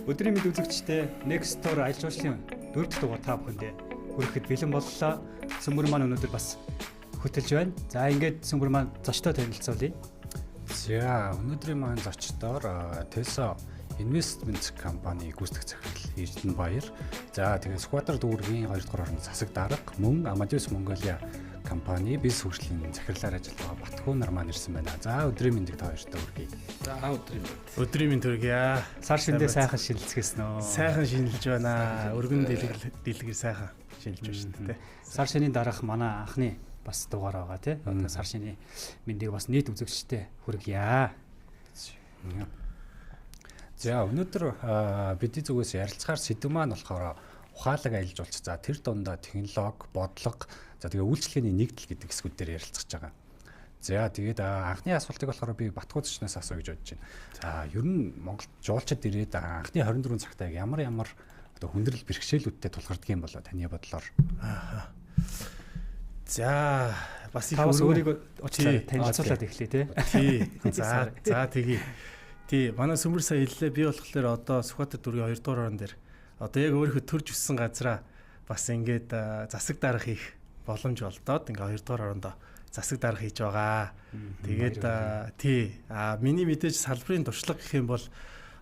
Өдрийн мэнд үзэгчдээ, Next Tour аялал жуулчлалын 4 дахь дугаар та бүхэндээ хүрэхэд бэлэн боллоо. Сүмбэр маань өнөөдөр бас хөтөлж байна. За, ингээд Сүмбэр маань зочтой танилцуулъя. За, өнөөдрийн маань зочдоор Teso Investment компани гүйцэтгэх захирал Эрдэнэ Баяр. За, тэгээд Сүхбаатар дүүргийн 2 дугаар оронд засаг дарга, мөн Amadeus Mongolia компани бизнес хөгжлийн захирлаар ажиллаж байгаа Батхүү нар маань ирсэн байна. За, өдрийн мэндийг та хоёртоо хүргэе. За, өдрийн мэнд. Өдрийн мэнд хүргье. Сар шиндээ сайхан шинэлцгээсэн үү? Сайхан шинэлж байна. Өргөн дэлгэр сайхан шинэлж байна шүү дээ. Сар шинийн дараах манай анхны бас дугаар байгаа, тий. Одоо сар шинийн мэндийг бас нийт үзэгчдэд хүргье. За, өнөөдөр бидний зүгээс ярилцахаар сэдэв маань болохоор ухаалаг аялал жуулч. За, тэр дундаа технологи, бодлого, за, тэгээ үйлчилгээний нэгдэл гэдэг хэсгүүд дээр ярилцаж байгаа. За, тэгээд анхны асуултыг болохоор би Батхүү зочноос асууя гэж бодож байна. За, ер нь Монголд жуулчид ирээд анхны 24 цагтаа ямар ямар одоо хүндрэл бэрхшээлүүдтэй тулгардаг юм болоо таны бодлоор? Аа. За, бас их өөрийгөө уучлаарай, танилцуулаад эхлэе, тий. Тий. За, тэгье. Тий, манай Сүмбэр сая хэллээ. Би болохоор одоо Сүхбаатар дүүргийн 2 дугаар орон дээр одоо яг өөрийнхөө төрж өссөн газраа бас ингээд засаг дарга хийх боломж олдоод ингээ 2 дугаар орондоо засаг дарга хийж байгаа. Тэгээд тий, а миний мэдээж салбарын туршлага гэх юм бол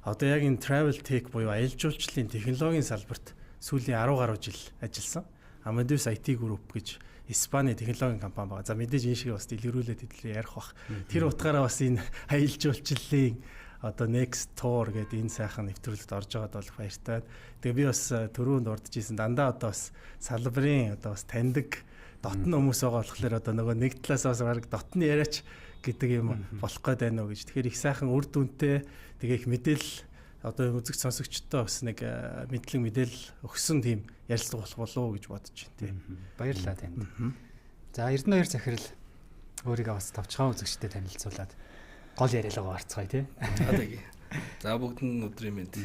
одоо яг энэ travel tech буюу аялал жуулчлалын технологийн салбарт сүүлийн 10 гаруй жил ажилласан. Amadeus IT Group гэж Испани технологийн компани байгаа. За, мэдээж энэ шиг бас дэлгэрүүлээд хэдлээ ярих бах. Тэр утгаараа бас энэ аялал жуулчлалын одоо Next Tour гэдэг энэ сайхан нэвтрүүлэгт орж байгаад бол баяртай. Тэгээ би бас түрүүнд дурдж исэн, дандаа одоо бас салбарын одоо бас таньдаг дотн хүмүүс байгаа болохоор одоо нөгөө нэг талаас бас баг дотн яриач гэдэг юм болох гээд байна уу гэж. Тэгэхээр их сайхан үр дүнтэй, тэгээ их мэдээлэл одоо үзэгч сонсогчдоо бас нэг мэдлэг мэдээлэл өгсөн тийм ярилцлага болох болов уу гэж бодож байна, тий. Баярлалаа танд. За, Эрдэнэ хоёр захирал өөрийгөө бас товчхон үзэгчдэд танилцуулаад гол яриалгаа орцгоё, тий. За, тэгье. За, бүгд нь өдрийн мэнд.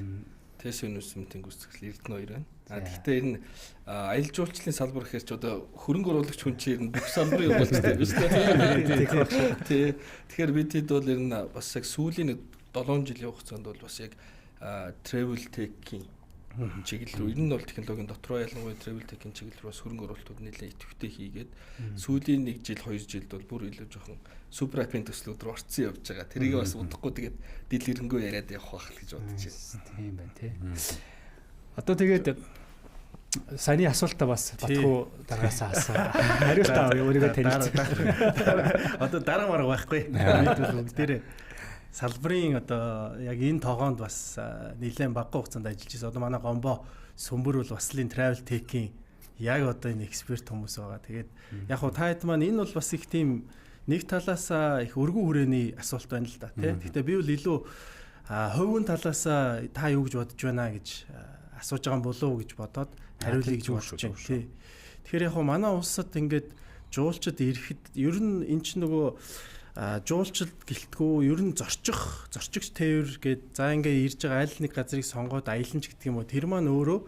Teso Investment-ийн гүйцэтгэл Эрдэнэ хоёр байна. А гэхдээ энэ аялал жуулчлалын салбар гэхээр ч одоо хөрөнгө оруулагч хүн чинь ер нь бүх салбарын юм болчтой биш үү? Тий. Тэгэхээр бид хэд бол ер нь бас яг сүүлийн 7 жилийн хугацаанд бол бас яг travel tech-ийн чиглэл рүү, ер нь бол технологийн дотроо, ялангуяа travel tech-ийн чиглэл рүү бас хөрөнгө оруулалтууд нэлээд идэвхтэй хийгээд сүүлийн 1 жил, 2 жилд бол бүр илүү жоохон super app-ын төслүүд рүү орцсон явж байгаа. Тэрийг бас удахгүй тэгээд дэлгэрэнгүй яриад явах байх л гэж бодож байна. Тийм байна, тий. Одоо тэгээд саяны асуултаа бас Батхүү даргаасаа асуу. Хариултаа өөрийгөө танилцуулах. Одоо дарга марга байхгүй. Бид бол бүгдээрээ салбарын одоо яг энэ тогоонд бас нэлээд багахан хугацаанд ажиллаж байсан. Одоо манай Гомбо, Сүмбэр бол бас л энэ travel tech-ийн яг одоо энэ эксперт хүмүүс байгаа. Тэгээд яг хуу та хэд маань энэ бол бас их тийм нэг талаасаа их өргөн хүрээний асуулт байна л да, тий. Гэхдээ би бол илүү хувийн талаасаа та юу гэж бодож байна гэж асууж байгаа юм болов уу гэж бодоод хариулъя гэж бодож байна, тий. Тэгэхээр яг хуу манай улсад ингээд жуулчид ирэхэд ер нь эн чинь нөгөө жуулчлалт гэлтгүү, ер нь зорчих зорчигч тээвэр гээд, за, ингээ ирж байгаа аль нэг газрыг сонгоод аялан ч гэдэг юм уу, тэр маань өөрөө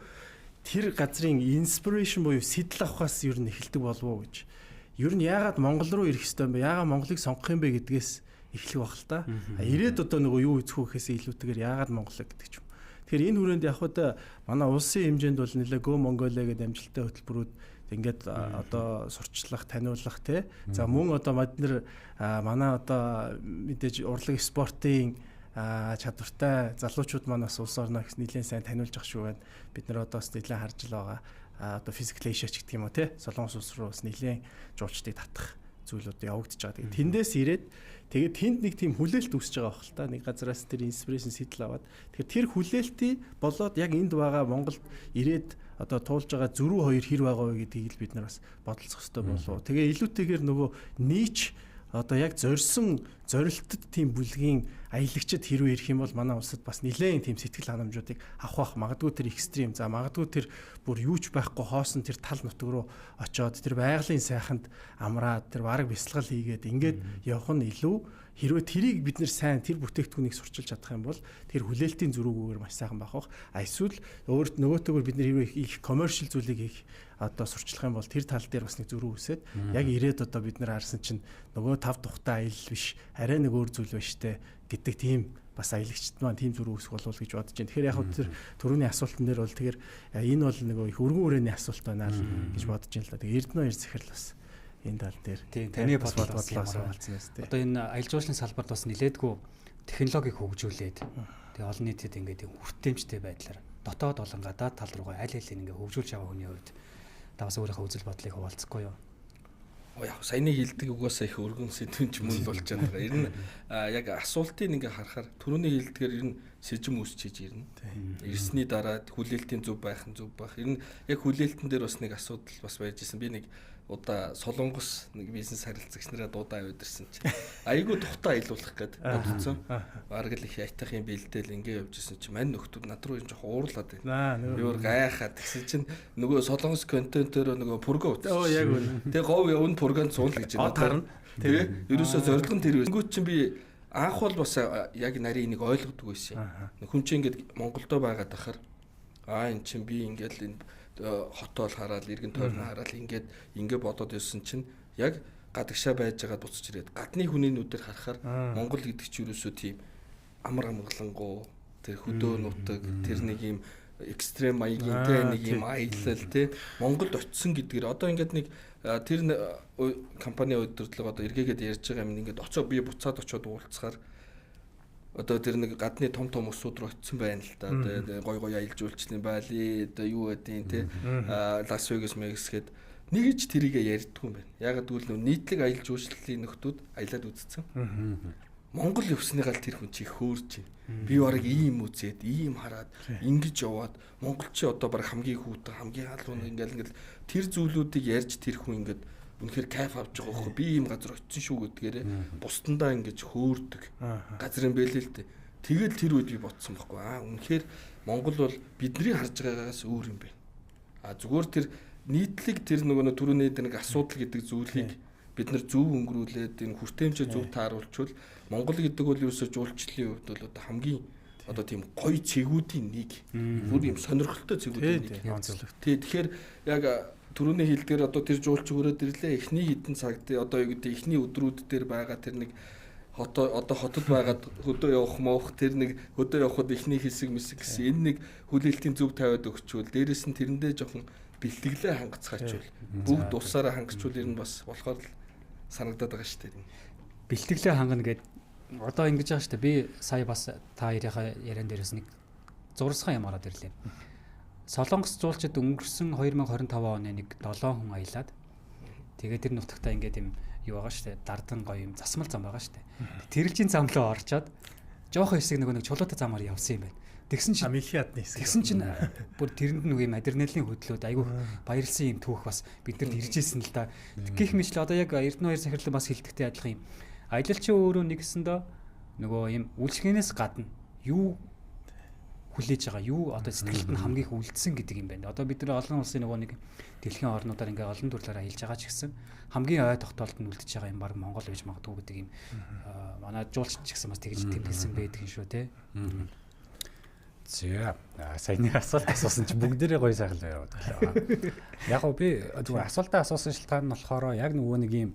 тэр газрын inspiration буюу сэтэл авахаас ер нь эхэлдэг болов уу гэж. Ер нь яагаад Монгол руу ирэх ёстой юм бэ? Яагаад Монголыг сонгох юм бэ гэдгээс эхлэх байх л та. А ирээд одоо нөгөө юу үзэх үү гэхээс илүүтэйгээр яагаад Монголыг гэдэг ч юм. Тэгэхээр энэ хүрээнд яг хаа манай улсын хэмжээнд бол нэлээ Go Mongolia гэдэг амжилттай хөтөлбөрүүд ингээд одоо сурчлах, таниулах, те. За, мөн одоо мад нар манай одоо мэдээж урлаг спортын чадвартай залуучууд маань бас улс орноо нэлээд сайн таниулж ах шүү байна. Бид нар одоо бас нэлээд харж л байгаа. Одоо Physical Asia ч гэдэг юм уу, те. Солонгос улс руу бас нэлээд жуулчдыг татах зүйлүүд явагдаж байгаа. Тэгээд тэндээс ирээд, тэгээд тэнд нэг тийм хүлээлт үүсэж байгаа байх л та. Нэг газараас тэр inspiration, сэтэл аваад, тэгэхээр тэр хүлээлтийг болоод яг энд байгаа Монголд ирээд одоо туулж байгаа зөрүү хоёр хэр байгаа вэ гэдгийг л бид нар бас бодолцох хэрэгтэй болов. Тэгээ илүүтэйгээр нөгөө niche, одоо яг зорьсон зорилтод тийм бүлгийн аялагчид хэрвээ ирэх юм бол манай улсад бас нэлээд тийм сэтгэл ханамжуудыг авах бах. Магадгүй тэр extreme, за, магадгүй тэр бүр юу ч байхгүй хоосон тэр тал нутаг руу очоод тэр байгалийн сайханд амраад, тэр бараг бясалгал хийгээд ингээд явах нь илүү, хэрвээ тэрийг бид нэр сайн тэр бүтээгдэхүүнийг сурчилж чадах юм бол тэр хүлээлтийн зөрүүгүйгээр маш сайхан байх бах. А эсвэл өөр нөгөөтэйгөр бид нэр хэрвээ их commercial зүйлийг их одоо сурчлах юм бол тэр тал дээр бас нэг зөрүү үүсээд, яг ирээд одоо бид нар харсан чинь нөгөө тав тухтай аялал биш, арай нэг өөр зүйл байна штэ гэдэг тийм бас аялагчд маань тийм зүрх үүсэх болов гэж бодож байна. Тэгэхээр яг хөө тэр түрүүний асуултан дээр бол тэгэхээр энэ бол нөгөө их өргөн хүрээний асуулт байна л гэж бодож байна л да. Тэгээ Эрдэнэ хоёр захирал бас энэ тал дээр тийм таны бодлоос хуваалцсан байна. Одоо энэ аялал жуулчлалын салбарт бас нилээдгүй технологиг хөгжүүлээд тэгээ олон нийтэд ингээд хүртээмжтэй байдлаар дотоод болон гадаад тал руугаа аль алийг ингээд хөгжүүлж яваа хүний хувьд та бас өөрийнхөө үзэл бодлыг хуваалцахгүй юу? Яг саяны хэлдэг угаасаа их өргөн сэдвэн ч мөн болж байгаа. Ер нь яг асуултыг ингээ харахаар түрүүний хэлдгээр ер нь сэжим үүсчиж ирнэ. Ирсний дараа хүлээлтийн зөв байх нь зөв байх. Ер нь яг хүлээлтэн дээр бас нэг асуудал бас байж исэн. Би нэг удаа Солонгос нэг бизнес харилцагч нараа дуудаа аваад ирсэн чинь айгүй тухтай аялуулах гээд бодсон. Бараг л их аятах юм бэлдээл ингээ явж исэн чинь мань нөхдүүд над руу юм жоох уурлаад байна. Юу гайхаад тэгсэн чинь нөгөө Солонгос контентоор нөгөө пүргөө утсан. Оо яг үнэ. Тэгээ говь явна пүргөөнд суул гэж байна. Тэгээ ерөөсөө зорилго нь тэр байсан. Тэнгүүт чинь би анх бол бас яг нарийн энийг ойлгодог байсан юм. Хүн чинь ингээд Монголдо байгаад ахаар аа эн чинь би ингээд энэ хотоол хараад эргэн тойрон хараад ингээд ингээ бодоод ирсэн чинь яг гадагшаа байж байгаад буцаж ирээд гадны хүний нүдээр харахаар Монгол гэдэг чинь ерөөсөө тийм амар амгалангуу тэр хөдөө нутаг тэр нэг юм экстрем маягийн те нэг юм аялал те Монголд очисон гэдгээр одоо ингээд нэг тэр компани удирдлага одоо эргээгээд ярьж байгаа юм ингээд очоо би буцаад очиод уулзахаар одоо тэр нэг гадны том том улсууд руу очисон байна л да. Одоо гой гой аялал жуулчлалын Бали одоо юу гэдیں те Лас Вегас Мегас гээд нэг ч тэрийгэ ярьдгүй юм байна. Ягаад гэвэл нийтлэг аялал жуулчлалын нөхдүүд аялаад үзсэн. Монгол явсныгаа л тэр хүн чи хөөрч. Би бараг ийм үзээд, ийм хараад, ингэж яваад Монгол чи одоо бараг хамгийн хүүтэн, хамгийн халуун ингээл ингээл тэр зүйлүүдийг ярьж тэр хүн ингээд үнэхээр кайф авч байгаа байхгүй би ийм газар очсон шүү гэдгээрээ бусдандаа ингэж хөөрдөг газар юм бэлээ л дээ. Тэгэл тэр үед би бодсон байхгүй аа үнэхээр Монгол бол бидний харж байгаагаас өөр юм байна. А зүгээр тэр нийтлэг тэр нөгөө түрүүний нэг асуудал гэдэг зүйлийг бид нар зөв өнгөрүүлээд энэ хүртээмжээ зөв тааруулчвал Монгол гэдэг бол ерөөсөө жуулчлалын хувьд бол одоо хамгийн одоо тийм гоё цэгүүдийн нэг бүр юм сонирхолтой цэгүүдийн нэг. Тий тэгэхээр яг түрүүний хэлдгээр одоо тэр жуулч өрөөд ирлээ. Эхний хэдэн цаг одоо юу гэдэг эхний өдрүүд дээр байгаа тэр нэг одоо хотод байгаад хөдөө явах мовх тэр нэг хөдөө явхад эхний хэсэг мэсэг гэсэн энэ нэг хүлээлтийн зөв тавиад өгчвөл дээрэс нь тэрэндээ жоохон бэлтгэлээ хангацгаачвал бүгд усаараа хангачвал ер нь бас болохоор л санагдаад байгаа шүү дээ. Бэлтгэлээ хангана гэд одоо ингэж байгаа шүү дээ. Би сая бас та хоёрынхаа яриан дээрээс нэг зурсхан юм ороод ирлээ. Солонгос жуулчид өнгөрсөн 2025 оны нэг 7 хүн аялаад тэгээд тэр нутагтаа ингээд юм юу байгаа шүү дээ. Дардан гоё юм засмал зам байгаа шүү дээ. Тэрэлжийн зам руу орчоод жоохон хэсэг нөгөө нэг чулуутай замаар явсан юм байна. Тэгсэн чинь Мэлхиадны хэсэг. Тэгсэн чинь бүр тэрэнд нэг юм адреналин хөдлөөд айгүй баярлсан юм түүх бас биднэрт ирж ирсэн л да. Гэх мэтлээ одоо яг Эрдэнэ хоёр захирлан бас хэлдэгтэй адилхан юм. Аялалчин өөрөө нэгсэндээ нөгөө юм үйлчлэгээнээс гадна юу хүлээж байгаа юу одоо сэтгэлд нь хамгийн их үлдсэн гэдэг юм байна. Одоо бид нар олон улсын нөгөө нэг дэлхийн орнуудаар ингээ олон төрлөөр аялж байгаа ч гэсэн хамгийн ой тогтоолд нь үлдэж байгаа юм баг Монгол байж магадгүй гэдэг юм. Манай жуулч ч гэсэн бас тэгж тэмдэглэсэн байдаг юм шүү те. За саяны асуулт асуусан чи бүгдээрээ гоё сайхан яваад гэлээ. Яг гоо би зүгээр асуултаа асуусан шалтгаан нь болохоор яг нөгөө нэг юм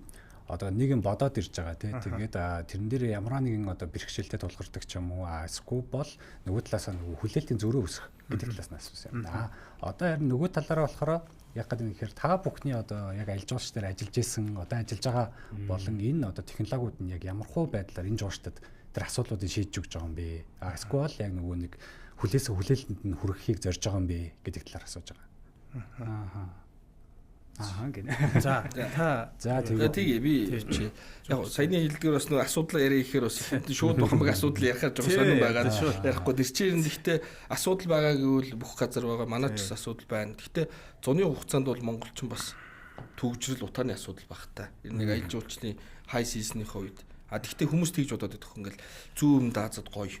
одоо нэг юм бодоод ирж байгаа тий. Тэгээд тэрэн дээр ямар нэгэн одоо бэрхшээлтэй тулгардаг ч юм уу эсвэл бол нөгөө талаасаа нөгөө хүлээлтийн зөрүү өсөх гэдэг талаас нь асуусан юм. Одоо харин нөгөө талаараа болохоор яг гэдэг нь гэхээр та бүхний одоо яг аялал жуулч дээр ажиллаж исэн одоо ажиллаж байгаа болон энэ одоо технологиуд нь яг ямар хуу байдлаар энэ жуулчдад тэр асуудлуудыг шийдэж өгч байгаа юм бэ? Эсвэл яг нөгөө нэг хүлээсэн хүлээлтэнд нь хүрэхийг зорж байгаа юм бэ гэдэг талаар асууж байгаа. Аа. Аа гинэ. За та за тэгээ би чи яг саяны хэлдгээр бас нэг асуудал яриа ихээр бас шууд хамаг асуудал ярихаар жоохон сонирн байгаа ярихгүй тэр чинь гэхдээ асуудал байгаа гэвэл бүх газар байгаа манай ч асуудал байна. Гэхдээ зуны хугацаанд бол монголчин бас төгжрөл утааны асуудал баг та. Энэ нэг аялал жуулчлалын хай сизонийхээ үед. А тэгвэл хүмүүс тэгж бодоод идэх ингээл зүүн өмнөд Азад гоё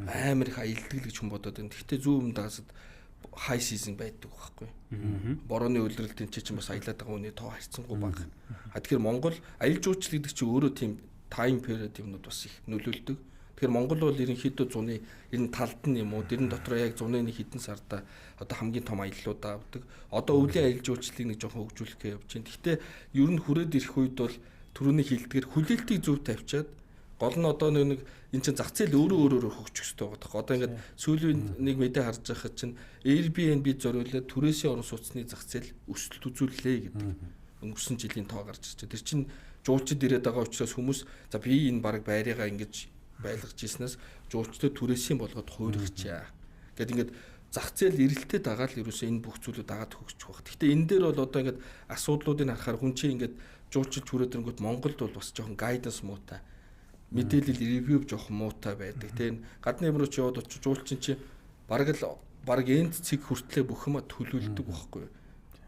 амар их аялдаг л гэж хүн бодоод байна. Тэгвэл зүүн өмнөд Азад хай сизон байдаг байхгүй. Борооны улиралд энэ чинь бас аялаад байгаа хүний тоо харьцангуй бага. А тэгэхээр Монгол аялал жуулчлал гэдэг чинь өөрөө тийм time period юмнууд бас их нөлөөлдөг. Тэгэхээр Монгол бол ерөнхийдөө зуны ер нь талд нь юм уу, дэрэн дотроо яг зуны нэг хэдэн сарда одоо хамгийн том аяллуудаа авдаг. Одоо өвлийн аялал жуулчлалыг нэг жоохон хөгжүүлэх гэж явж байна. Гэхдээ ер нь хүрээд ирэх үед бол түрүүний хэлдгээр хүлээлтийг зөв тавьчаад Гол нь одоо нэг энэ чинь зах зээл өөрөө өөрөөрөө хөгжих хэрэгтэй байгаа тох. Одоо ингээд сүүлийн нэг мэдээ харж байхад чинь Airbnb зориулаад түрээсийн орон сууцны зах зээл өсөлт үзүүллээ гэдэг өнгөрсөн жилийн тоо гарч ирж байна. Тэр чинь жуулчид ирээд байгаа учраас хүмүүс за би энэ баг байрыгаа ингэж байлгаж ирснээс жуулчдад түрээсийн болгоод хуурахчаа. Гэт ингээд зах зээл эрэлтээ дагаад л ерөөсөө энэ бүх зүйлүүд дагаад хөгжих байх. Гэхдээ энэ дээр бол одоо ингээд асуудлуудыг харахаар хүн чинь ингээд жуулчилж хүрээд ирэнгүүт Монголд бол бас жоохон гайданс муутай. Мэдээлэл ревю жоохон муутай байдаг. Тийм гадны юм руу чи яваад очиж жуулчин чи бараг л бараг энд цэг хүртлээ бүх юма төлөвлөдөг байхгүй юу?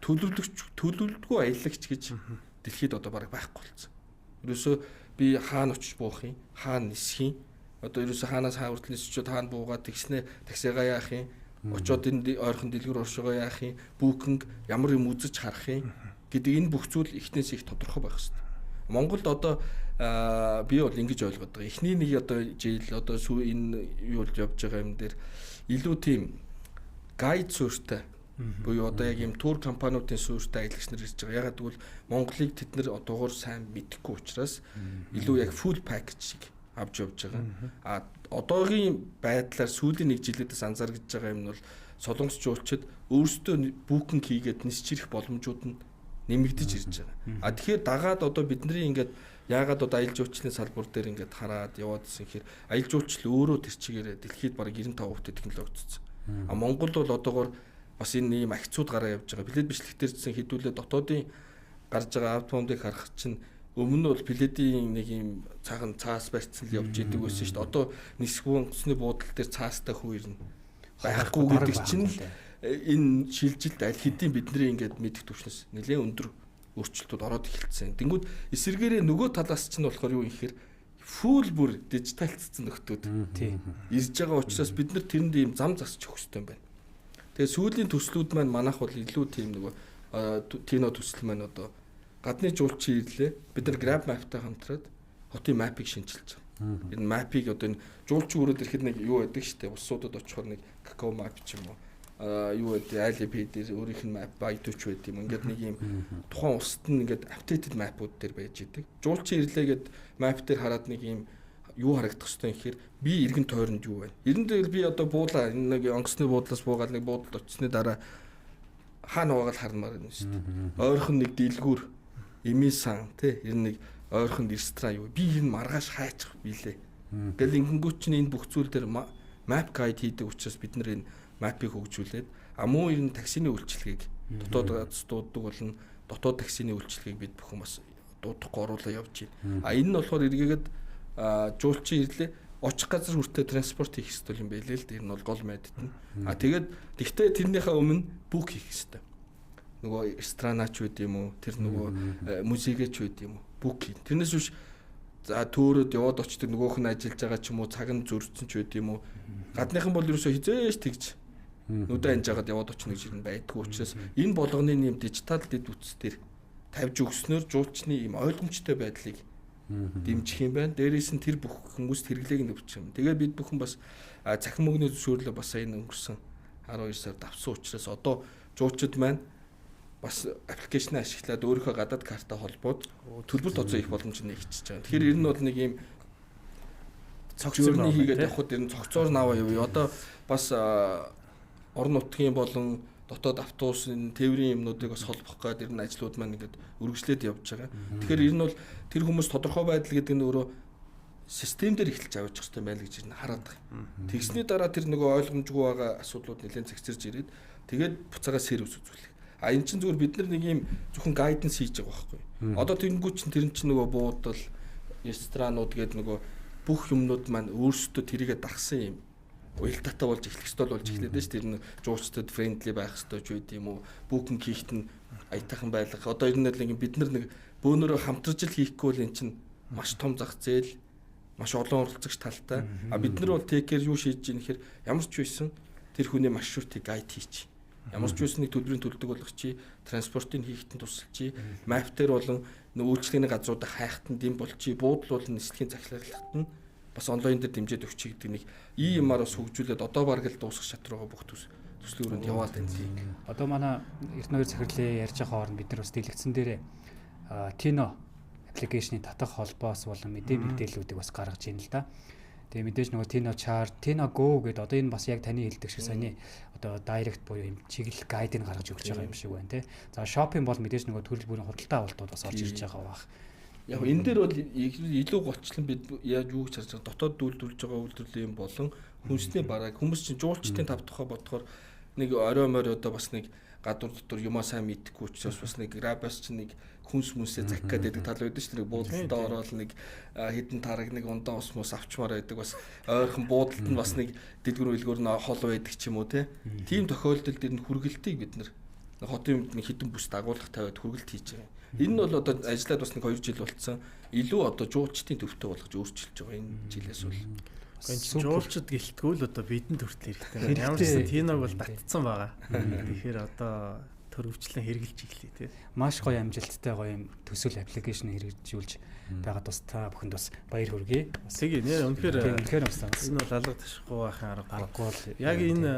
Төлөвлөгч төлөвлөдгөө аялагч гэж дэлхийд одоо бараг байхгүй болсон. Ерөөсөө би хаана очиж буух юм, хаана нисэх юм, одоо ерөөсөө хаанаас хаа хүртэл нисчээд хаана буугаад тэгснэ таксигаа яах юм, очоод энэ ойрхон дэлгүүр оршоогоо яах юм, бүүкинг ямар юм үзэж харах юм гэдэг энэ бүх зүйл эхнээс их тодорхой байх хэрэгтэй. Монголд одоо би бол ингэж ойлгоод байгаа. Эхний нэг одоо жил одоо энэ юу болж явж байгаа юм дээр илүү тийм гайд суурьтай буюу одоо яг ийм тур компаниудын суурьтай аялагч нар ирж байгаа. Ягаад гэвэл Монголыг тэд нар одоогоор сайн мэдэхгүй учраас илүү яг full package шиг авч явж байгаа. А одоогийн байдлаар сүүлийн нэг жилүүдээс анзаарч байгаа юм нь бол солонгос жуулчид өөрсдөө booking хийгээд нисч ирэх боломжууд нь нэмэгдэж ирж байгаа. А тэгэхээр дагаад одоо бидний ингээд яагаад одоо аялал жуулчлалын салбар дээр ингээд хараад яваад исэн гэхээр аялал жуулчлал өөрөө тэр чигээрээ дэлхийд бараг 95% технологицсон. А Монгол бол одоогоор бас энэ ийм агцууд гараа явж байгаа. Плед бичлэг дээр чинь хэдүүлээ дотоодын гарч байгаа аутфондыг харах чинь өмнө нь бол пледийн нэг ийм цагаан цаас барьцсан л явж идэг байсан шүү дээ. Одоо нисэх онгоцны буудал дээр цаастай хүү ирнэ. Байхгүй гэдэг чинь энэ шилжилт аль хэдийн бидний ингээд мэдэх түвшнээс нэлээд өндөр өөрчлөлтүүд ороод эхэлсэн. Тэнгүүд эсэргээрээ нөгөө талаас чинь болохоор юу юм гэхээр фул бүр дижиталцсан нөхдүүд ирж байгаа учраас бид нар тэрэнд ийм зам засч өгөх хэрэгтэй юм байна. Тэгээ сүүлийн төслүүд маань манайх бол илүү тийм нөгөө Тино төсөл маань одоо гадны жуулчин ирлээ. Бид нар Grab Map-тай хамтраад хотын map-ыг шинчилж байгаа. Энэ map-ыг одоо энэ жуулчин өрөөд ирэхэд нэг юу байдаг шүү дээ. Улсуудад очихоор нэг Kakao Map ч юм уу юу гэдэг Alipay дээр өөрийнх нь map Baidu ч байд юм. Ингээд нэг юм тухайн улсад нь ингээд updated map-ууд дээр байж идэг. Жуулчин ирлээ гэд map дээр хараад нэг юм юу харагдах хэвээр юм гэхээр би эргэн тойронд юу байна. Эрен дээр би одоо буулаа энэ нэг онгоцны буудлаас буугаад нэг буудалд очсны дараа хаана байгааг хармаар байна шүү дээ. Ойрхон нэг дэлгүүр, эмийн сан тий ер нь нэг ойрхон ресторан юу. Би энэ маргааш хайчих билээ. Гэл ингэнгүүт чинь энэ бүх зүйл дээр map guide хийдэг учраас бид нар энэ map-ыг хөгжүүлээд а мөн ер нь таксины үйлчилгээг дотоод газар дууддаг болон дотоод таксины үйлчилгээг бид бүхэн бас дуудахгүй оруулаа явж байна. А энэ нь болохоор эргээгээд жуулчин ирлээ очих газар хүртээ транспорт хийх хэрэгтэй юм байлээ л дээ. Энэ бол гол мэдт нь. А тэгээд тэгтээ тэрнийхээ өмнө book хийх хэрэгтэй. Нөгөө ресторанаач байд юм уу? Тэр нөгөө музейгээч байд юм уу? Book хий. Тэрнээс биш за төөрөөд яваад очдөг нөгөөх нь ажиллаж байгаа ч юм уу, цаг нь зөрчсөн ч байд юм уу? Гадныхан бол ерөөсөө хизээш тэгж нүдэ анж хагаад яваад очно гэж юм байдгүй учраас энэ болгоны нэм дижитал дэд бүтц дээр тавьж өгснөөр жуулчны ийм ойлгомжтой байдлыг дэмжих юм байна. Дээрээс нь тэр бүх хүмүүст хэрэглээг нь өгчих юм. Тэгээ бид бүхэн бас цахим мөнгөний зөвшөөрлөө бас энэ өнгөрсөн 12 сард авсан учраас одоо жуулчид маань бас аппликейшн ашиглаад өөрийнхөө гадаад картаа холбоод төлбөр тооцоо хийх боломж нэгтчихэж байгаа. Тэгэхээр ер нь бол нэг ийм цогцорны хийгээд явхад ер нь цогцоор наваа явъя. Одоо бас орон нутгийн болон дотоод автобусын тээврийн юмнуудыг бас холбох гээд ер нь ажлууд маань ингээд үргэлжлээд явж байгаа. Тэгэхээр ер нь бол тэр хүмүүс тодорхой байдал гэдэг нь өөрөө систем дээр эхэлж авчих хэрэгтэй байл гэж ер нь хараад байгаа. Тэгсний дараа тэр нөгөө ойлгомжгүй байгаа асуудлууд нэлээд зэгцэрж ирээд тэгээд буцаага сервис үзүүлэх. А эн чинь зүгээр бид нар нэг юм зөвхөн гайданс хийж байгаа байхгүй. Одоо тэгэнгүүт чинь тэр чинь нөгөө буудал, ресторанууд гээд нөгөө бүх юмнууд маань өөрсдөө тэрийгэ дагсан юм уялдаатай болж эхлэх ёстой болж эхлэв дээ ш. Тэр нь жуулчдад friendly байх ёстой ч байд юм уу. Booking хийхэд нь аятайхан байлгах. Одоо ер нь л нэг бид нар нэг бөөнөрөө хамтарч л хийхгүй бол эн чинь маш том зах зээл, маш олон оролцогч талтай. А бид нар бол take care юу шийдэж ийн гэхээр ямар ч байсан тэр хүний маршрутыг гайд хийчих. Ямар ч байсан нэг төлбөрийн төлдөг болгочих, транспортыг хийхэд нь тусалчих, map дээр болон үйлчлэгээний газруудаа хайхад нь дэм болчих, буудал болон нислэгийн захиалгад нь бас онлайн дээр дэмжиж өгчих гэдэг нэг ийм юмар бас хөгжүүлээд одоо бараг л дуусах шат руугаа бүх төслийн өрөөнд яваад байна тийм. Одоо манай Эрдэнэ хоёр захирлын ярьж байгаа хооронд бид нар бас дэлгэцэн дээрээ Тино application ы татах холбоос болон мэдээллүүдийг бас гаргаж ийн л да. Тэгээ мэдээж нөгөө Tino Chart, Tino Go гэдэг одоо энэ бас яг таны хэлдэг шиг саяны одоо direct буюу юм чиглэл guide ыг гаргаж өгч байгаа юм шиг байна те. За, shopping бол мэдээж нөгөө төрөл бүрийн худалдаа авалтууд бас орж ирж байгаа бах. Яг энэ дээр бол илүү голчлон бид яаж юу гэж харж байгаа, дотоод үйлдвэрлэж байгаа үйлдвэрлэлийн болон хүнсний барааг хүмүүс чинь жуулчдын тав тухай бодохоор нэг орой морь одоо бас нэг гадуур дотор юмаа сайн мэдэхгүй учраас бас нэг Grab-аас чинь нэг хүнс мүнсээ захих гээд байдаг тал байдаг шүү дээ. Буудалдаа ороод нэг хідэн тараг, нэг ундаа ус мус авчмаар байдаг, бас ойрхон буудалд нь бас нэг дэлгүр үлгүүр нь хол байдаг ч юм уу те. Тийм тохиолдолд ер нь хүргэлтийг бид нар хотын нэг хідэн бүс дагуулах тавиад хүргэлт хийж байгаа. Энэ нь бол одоо ажиллаад бас нэг 2 жил болцсон. Илүү одоо жуулчдын төвтэй болгож өөрчилж байгаа энэ жилээс бол. Гэхдээ жуулчд гэлтгүй л одоо бидэнд хүртэл хэрэгтэй. Ямар ч гэсэн Тиног бол татцсан байгаа. Тэгэхээр одоо төрөвчлэн хэрэгжилж эхлэе тий. Маш гоё амжилттай гоё юм төсөл application хэрэгжүүлж байгаад бас та бүхэнд бас баяр хүргэе. Тэгээ нэр үнэхээр үнэхээр бас энэ бол алга ташихгүй байхын аргагүй бол яг энэ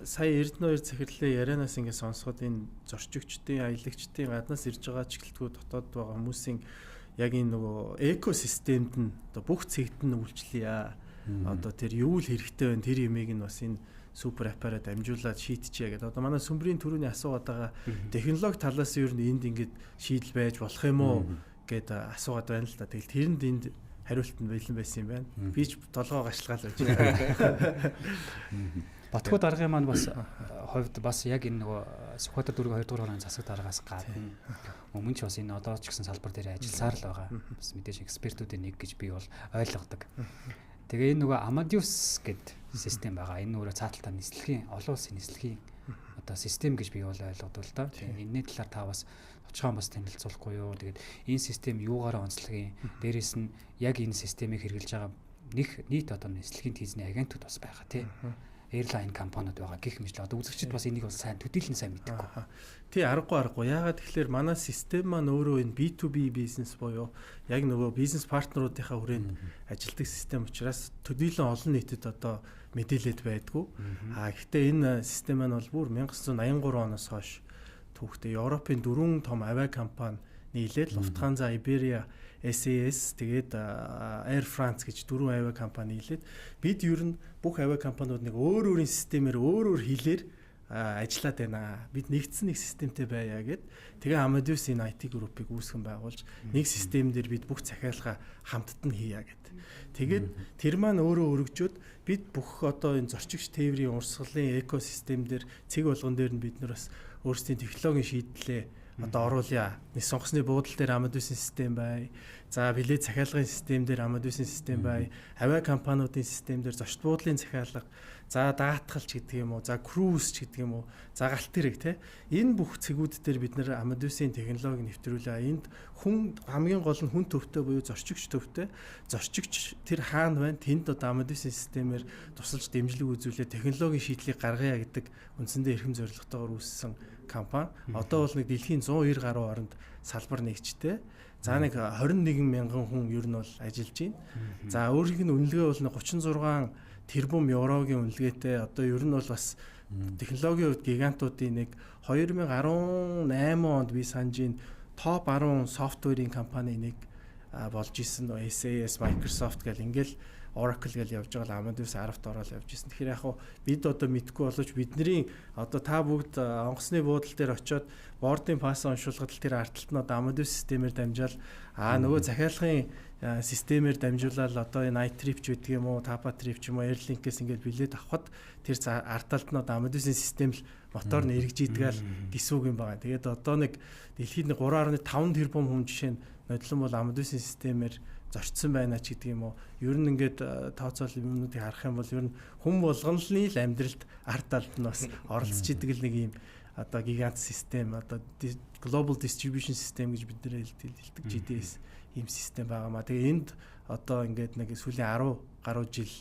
сая Эрдэнэ хоёр захирлын ярианаас ингэ сонсоход энэ зорчигчдын, аялагчдын, гаднаас ирж байгаа ч гэлтгүй дотоод байгаа хүмүүсийн яг энэ нөгөө экосистемд нь одоо бүх цэгт нь үйлчлэе. Одоо тэр юу л хэрэгтэй байна, тэр юмыг нь бас энэ super app аараа дамжуулаад шийдчихье гэдэг. Одоо манай сүмбрийн түрүүний асуугаад байгаа технологи талаас ер нь энд ингээд шийдэл байж болох юм уу гэд асуугаад байна л да. Тэгэл тэрэнд энд хариулт нь бэлэн байсан юм байна. Би ч толгоо гашлгаал байж байна. Батгүй даргын маань бас хувьд бас яг энэ нөгөө Сүхбаатар дүүргийн 2 дугаар хорооны засаг даргаас гадна өмнө ч бас энэ одоо ч гэсэн салбар дээр ажилласаар л байгаа. Бас мэдээж экспертүүдийн нэг гэж би бол ойлгодог. Тэгээ энэ нөгөө Amadeus гэд систем байгаа. Энэ өөрөө цааталтаа нислэгийн, олон улсын нислэгийн одоо систем гэж би бол ойлгодог л доо. Тэгээ энэний талаар та бас товчхон бас танилцуулахгүй юу? Тэгээд энэ систем юугаараа онцлог юм? Дээрээс нь яг энэ системийг хэрэглэж байгаа нэг нийт одоо нислэгийн тийзний агентууд бас байгаа тий. Airline компаниуд байгаа гэх мэт. Одоо үзэгчид бас энийг бол сайн төдийлөн сайн мэдэхгүй. Тий, аргагүй. Яагаад тэгэхээр манай систем маань өөрөө энэ B2B бизнес буюу яг нөгөө бизнес партнеруудынхаа хүрээнд ажилтдаг систем учраас төдийлөн олон нийтэд одоо мэдээлэлд байдгүй. А гэхдээ энэ систем маань бол бүр 1983 оноос хойш түүхтэй Европын дөрвөн том авиа компани нийлээд Lufthansa, Iberia, SAS, тэгээд Air France гэж дөрвөн авиа компани нийлээд бид ер нь бүх авиа компаниуд нэг өөр өөрийн системээр өөр өөр хэлээр ажиллаад байна. Бид нэгдсэн нэг системтэй байя гэд. Тэгээ Amadeus энэ IT группийг үүсгэн байгуулж нэг систем дээр бид бүх захиалга хамтд нь хийя гэд. Тэгээд тэр маань өөрөө өргөжөөд бид бүх одоо энэ зорчигч тээврийн урсгалын экосистем дээр цэг болгон дээр нь бид нар бас өөрсдийн технологийн шийдлээ одоо оруулъя. Нис сонгосны буудал дээр Amadeus-ийн систем бай. За, билет захиалгын систем дээр Amadeus-ийн систем бай. Авиа компаниудын систем дээр зочд буудлын захиалга, за даатгалч гэдэг юм уу, за круиз ч гэдэг юм уу, за галт тэрэг те. Энэ бүх цэгүүд дээр бид нэр Amadeus-ийн технологи нэвтрүүлээ. Энд хүн хамгийн гол нь хүн төвтэй буюу зорчигч төвтэй. Зорчигч тэр хаана байна? Тэнд одоо Amadeus-ийн системээр тусалж дэмжлэг үзүүлээ технологийн шийдлийг гаргая гэдэг үндсэндээ эрхэм зорилготойгоор үүссэн компани. Одоо бол нэг дэлхийн 190 гаруй оронд салбар нэгжтэй. За, нэг 21 мянган хүн ер нь бол ажиллаж байна. За, өөрийнх нь үнэлгээ бол 36 тэрбум еврогийн үнэлгээтэй. Одоо ер нь бол бас технологийн хувьд гигантуудын нэг, 2018 онд би санаж байна, топ 10 software ын компани нэг болж исэн. SAS, Microsoft гэл ингээл Oracle гэл явж байгаа л Amadeus 10-т ороод явж исэн. Тэгэхээр яг хуу бид одоо мэдгүй боловч бидний одоо та бүгд онгоцны буудал дээр очиод boarding pass уншуулгад л тэр арталт нь одоо Amadeus системээр дамжаал нөгөө захиалгын системээр дамжуулаад одоо энэ iTrip ч гэдэг юм уу, Tapa Trip ч юм уу, Airlink-ээс ингээд билет авахад тэр арталт нь одоо Amadeus-ийн систем л мотор нь эргэж идэг л гэсэн үг юм байна. Тэгээд одоо нэг дэлхийд 3.5 тэрбум хүн жишээ нь нодлон бол Amadeus-ийн системээр зорчсон байна ч гэдэг юм уу. Ер нь ингээд тооцоол юмнуудыг харах юм бол ер нь хүн болгоны л амьдралд ард талд нь бас оролцож идэг л нэг юм одоо гигант систем, одоо Global Distribution System гэж бид нэр хэлдэг GDS ийм систем байгаа маа. Тэгээ энд одоо ингээд нэг сүүлийн 10 гаруй жил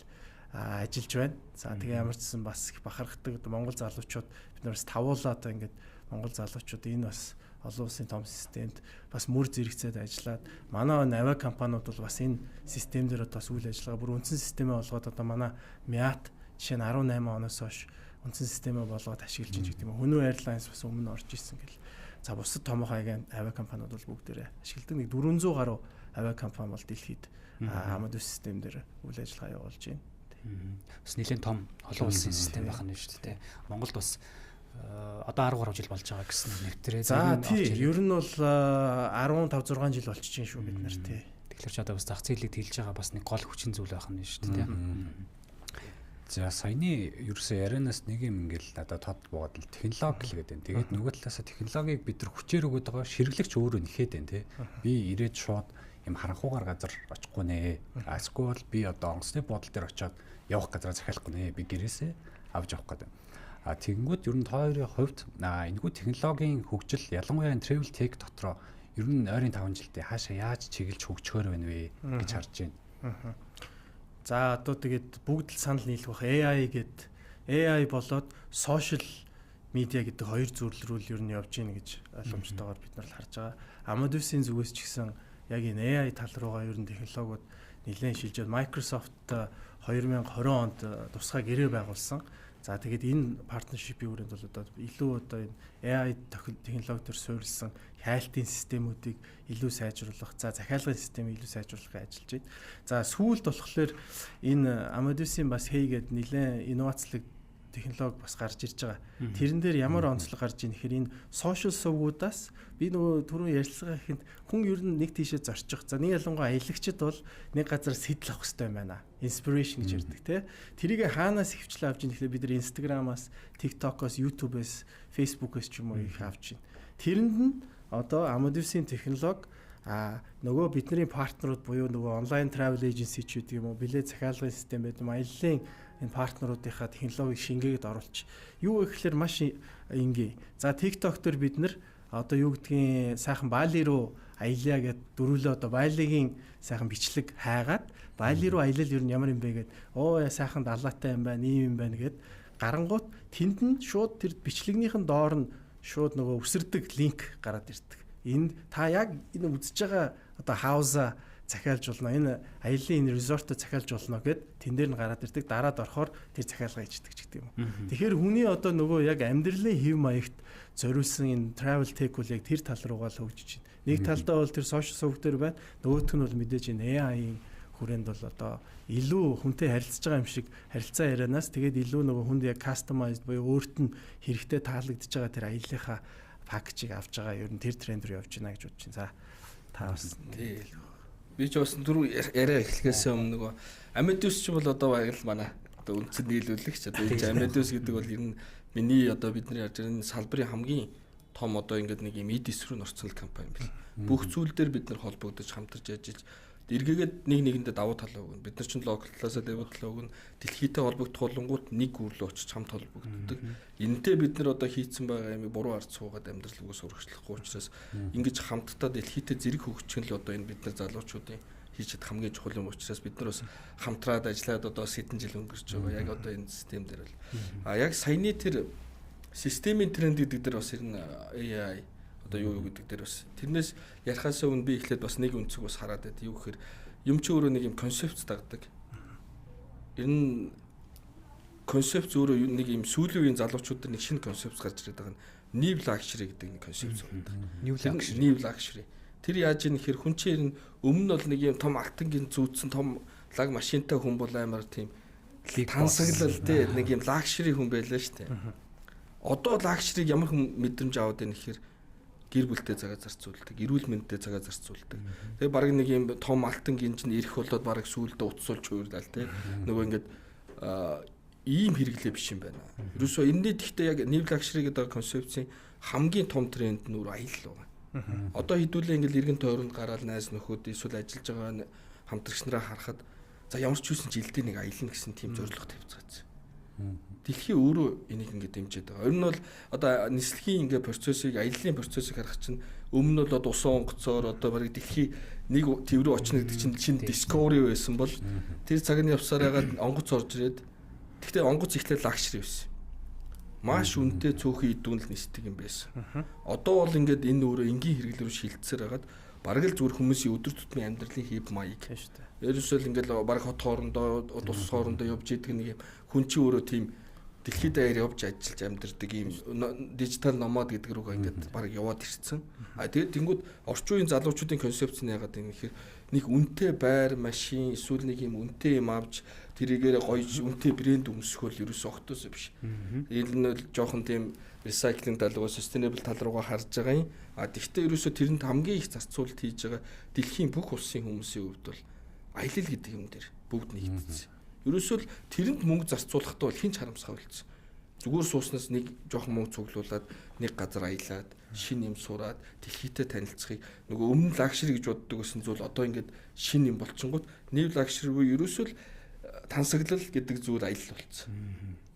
ажиллаж байна. За, тэгээ ямар ч гэсэн бас их бахархдаг Монгол залуучууд бид нар бас тавуулаа одоо ингээд Монгол залуучууд энэ бас олон улсын том системд бас мөр зэрэгцээд ажиллаад манай авиа компаниуд бол бас энэ систем дээр одоо бас үйл ажиллагаа бүр үндсэн системээ болгоод одоо манай Miat жишээ нь 18 оноос хойш үндсэн системээ болгоод ашиглаж байна гэдэг юм. Хөнөө Airlines бас өмнө орж исэн гэл. За, бусад томоохон авиа компаниуд бол бүгдээрээ ашигладаг. Нэг 400 гаруй авиа компани бол дэлхийд Amadeus систем дээр үйл ажиллагаа явуулж байна. Бас нэлээд том олон улсын систем байх нь шүү дээ. Монголд бас одоо 10 гаруй жил болж байгаа гэсэн нэвтрээ. За тий, ер нь бол 15 6 жил болчихж байна шүү бид нар тий. Тэгэхээр ч одоо бас зах зээлийг тэлж байгаа бас нэг гол хүчин зүйл байх нь шүү дээ. За саяны ерөөсөө ярианаас нэг юм ингээл надад тод буугаад л технологи л гэдэг. Тэгээд нөгөө талаасаа технологиг бид нар хүчээр өгöd байгаа, ширглэгч өөрөө нэхэд байна тий. Би ирээд шууд юм харанхуугаар газар очихгүй нэ. Эсвэл би одоо онгоцны буудлын дээр очиод явах газараа захиалахгүй нэ. Би гэрээсээ авч явах гэдэг. А тэгэнгүүт ер нь та хоёрын хувьд энэгүй технологийн хөгжил ялангуяа энэ travel tech дотроо ер нь ойрын 5 жилдээ хаашаа яаж чиглэж хөгжөхөр байна вэ гэж харж байна. За одоо тэгээд бүгд л санал нийлэх бах AI гэд AI болоод social media гэдэг хоёр зүйл рүү л ер нь явж гин гэж ойлгомжтойгоор бид нар л харж байгаа. Amadeus-ийн зүгээс ч гэсэн яг энэ AI тал руугаа ер нь технологиуд нэлээд шилжээд Microsoft 2020 онд тусгай гэрээ байгуулсан. За тэгээд энэ partnership-ийн хүрээнд бол одоо илүү одоо энэ AI технологи төр суурилсан хайлтын системүүдийг илүү сайжруулах, за захиалгын системийг илүү сайжруулахыг ажиллаж байна. За сүүлд болохоор энэ Amadeus-ийн бас Hey гэдэг нэлээд инновацлог технологи бас гарч ирж байгаа. Тэрэн дээр ямар онцлог гарч ийн гэхээр энэ social сувгуудаас би нөгөө түрүүн ярилцлага ихэнд хүн ер нь нэг тийшээ зорчих. За нэг ялангуяа аялагчид бол нэг газар сэтэл авах хэрэгтэй юм байна. Inspiration гэж ярьдаг тий. Тэрийг хаанаас хөвчлээ авч ийн гэхээр бид нар Instagram-аас, TikTok-оос, YouTube-ээс, Facebook-ээс ч юм уу их авч байна. Тэрэнд нь одоо Amadeus-ийн технологи нөгөө бидний partner ууд буюу нөгөө онлайн travel agency ч гэдэг юм уу, билет захиалгын систем байдаг, аяллаа энэ partner уудынхаа технологиг шингээгээд оруулж. Юу гэхээр маш энгийн. За TikTok дээр бид нар одоо юу гэдгийг сайхан Бали руу аялья гэд дөрвөлөө одоо Балигийн сайхан бичлэг хайгаад Бали руу аялал ер нь ямар юм бэ гэд оо сайхан далаатай юм байна, ийм юм байна гэд гарангуут тэнд нь шууд тэр бичлэгнийхэн доор нь шууд нөгөө үсэрдэг link гараад ирдэг. Энд та яг энэ үзэж байгаа одоо house аа захиалж болно. Энэ аяллаа энэ resort оо захиалж болно гэд тэн дээр нь гараад ирдэг. Дараад орохоор тэр захиалга хийждэг ч гэдэг юм уу. Тэгэхээр хүний одоо нөгөө яг амьдралын хэв маягт зориулсан энэ travel tech бол яг тэр тал руугаа л хөгжиж байна. Нэг талдаа бол тэр social сувг дээр байна. Нөгөөх нь бол мэдээж энэ AI-ийн хүрээнд бол одоо илүү хүнтэй харилцаж байгаа юм шиг харилцаа ярианаас тэгээд илүү нөгөө хүнд яг customized буюу өөрт нь хэрэгтэй таалагдж байгаа тэр аяллахаа package ийг авч байгаа, ер нь тэр тренд рүү явж байна гэж бодож байна. За та бас тий. Би ч бас түрүү яриа эхлэхээс өмнө нөгөө Amadeus ч бол одоо яг л манай одоо үндсэн нийлүүлэгч. Одоо энэ Amadeus гэдэг бол ер нь миний одоо бидний ярьж байгаа энэ салбарын хамгийн том одоо ингээд нэг юм эд эс рүү орсон компани бил. Бүх зүйл дээр бид нар холбогдож хамтарч ажиллаж эргээгээд нэг нэгэндээ давуу тал өгнө. Бид нар чинь local талаасаа давуу тал өгнө. Дэлхийтэй холбогдох болонгууд нэг гүрлөө очиж хамт холбогддог. Энэнтэй бид нар одоо хийцэн байгаа юм буруу ард суугаад амьдрал үгээс урагшлахгүй учраас ингэж хамтдаа дэлхийтэй зэрэг хөгжих нь л одоо энэ бид нар залуучуудын хийж чадах хамгийн чухал юм учраас бид нар бас хамтраад ажиллаад одоо хэдэн жил өнгөрч байгаа. Яг одоо энэ систем дээр бол яг саяны тэр системийн тренд гэдэг дээр бас ер нь AI одоо юу юу гэдэг дээр бас тэрнээс ярихаас өмнө би эхлээд бас нэг өнцөг бас хараад байд. Юу гэхээр юм чи өөрөө нэг юм концепц дагдаг. Ер нь концепц өөрөө нэг юм сүүлийн үеийн залуучууд дээр нэг шинэ концепц гарч ирээд байгаа нь new luxury гэдэг нэг концепц байна. New luxury. New luxury. Тэр яаж ийм гэхээр хүн чинь ер нь өмнө нь бол нэг юм том алтан гин зүүдсэн том лаг машинтай хүн бол амар тийм тансаглал тий нэг юм luxury хүн байлаа шүү дээ. Одоо luxury-г ямар хүн мэдрэмж аваад байна гэхээр гэр бүлтэй цагаа зарцуулдаг, эрүүл мэндтэй цагаа зарцуулдаг. Тэгээ баг нэг юм том алтан гинж нь ирэх болоод баг сүүлдээ утсуулж хуйрлаа тий. Нөгөө ингээд ийм хэрэглээ биш юм байна. Ерөөсөө энэний гэхдээ яг new luxury гэдэг концепцийн хамгийн том тренд нь өөр аялал байгаа. Одоо хэдүүлээ ингээл эргэн тойронд гараад найз нөхөд эсвэл ажиллаж байгаа хамтрагч нараа харахад за ямар ч юусэн жилдээ нэг аялна гэсэн тийм зорилго тавьцгаасан. Дэлхий өөрөө энийг ингээд дэмжиж байгаа. Ер нь бол одоо нислэгийн ингээд процессыг, аяллаа процессыг харах чинь өмнө нь бол одоо усан онгоцоор одоо бараг дэлхий нэг төв рүү очно гэдэг чинь шинэ discovery байсан бол тэр цагны явсаар хагаад онгоц орж ирээд гэхдээ онгоц эхлээд luxury байсан. Маш үнэтэй цөөхөн идэвэн л нисдэг юм байсан. Одоо бол ингээд энэ өөрөө энгийн хэрэглээ рүү шилжсээр хагаад бараг л зүгээр хүмүүсийн өдөр тутмын амьдралын хэв маяг. Тийм шүү дээ. Ерөөсөө л ингээд бараг хот хоорондоо, улс хоорондоо явж идэг нэг юм хүн чинь өөрөө тийм дэлхийд даяар явж ажиллаж амьдардаг ийм digital nomad гэдэг рүүгээ ингээд бараг яваад ирсэн. А тэгээд тэнгууд орчин үеийн залуучуудын концепц нь яагаад юм гэхээр нэг үнэтэй байр, машин эсвэл нэг юм үнэтэй юм авч тэрийгээр гоё үнэтэй брэнд өмсөхөл ерөөсөө огтоос биш. Энэ нь бол жоохон тийм recycling тал руу, sustainable тал руугаа харж байгаа юм. А тэгвэл ерөөсөө тэрэнд хамгийн их зарцуулалт хийж байгаа дэлхийн бүх улсын хүмүүсийн хувьд бол аялал гэдэг юм дээр бүгд нэгдсэн. Ерөөсөө л тэрэнд мөнгө зарцуулахдаа бол хин ч харамсах болцсон. Зүгээр сууснаас нэг жоохон мөнгө цуглуулад нэг газар аялаад шинэ юм сураад дэлхийтэй танилцахыг нөгөө өмнө luxury гэж боддог гэсэн зүйл одоо ингээд шинэ юм болчингууд new luxury буюу ерөөсөө л тансаглал гэдэг зүйл аялал болцсон.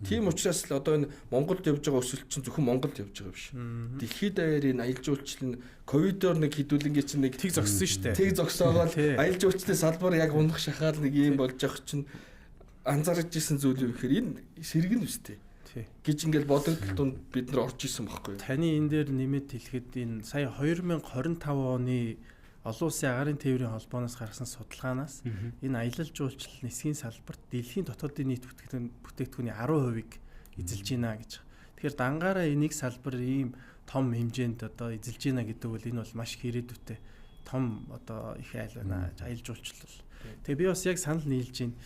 Тийм учраас л одоо энэ Монголд явж байгаа өсөлт чинь зөвхөн Монголд явж байгаа биш. Дэлхийд даяар энэ аялал жуулчлал нь ковидоор нэг хідүүлэнгээ чинь нэг тэг зогссон шүү дээ. Тэг зогсоогоол аялал жуулчлалын салбар яг унах шахаал нэг юм болж явах чинь анзаарч исэн зүйл юу гэхээр энэ сэргэн үстэй гэж ингээл бодогдол дунд бид нар орж исэн байхгүй юу? Таны энэ дээр нэмэт хэлэхэд энэ сая 2025 оны олон улсын агарын тээврийн холбооноос гаргасан судалгаанаас энэ аялал жуулчлал нисхийн салбарт дэлхийн дотоодын нийт бүтээгдэхүүний 10%-ыг эзэлж байна гэж. Тэгэхээр дангаараа энийг салбар ийм том хэмжээнд одоо эзэлж байна гэдэг бол энэ бол маш их ирээдүйтэй том одоо их айл байна. Аялал жуулчлал. Тэгээ би бас яг санал нийлж байна.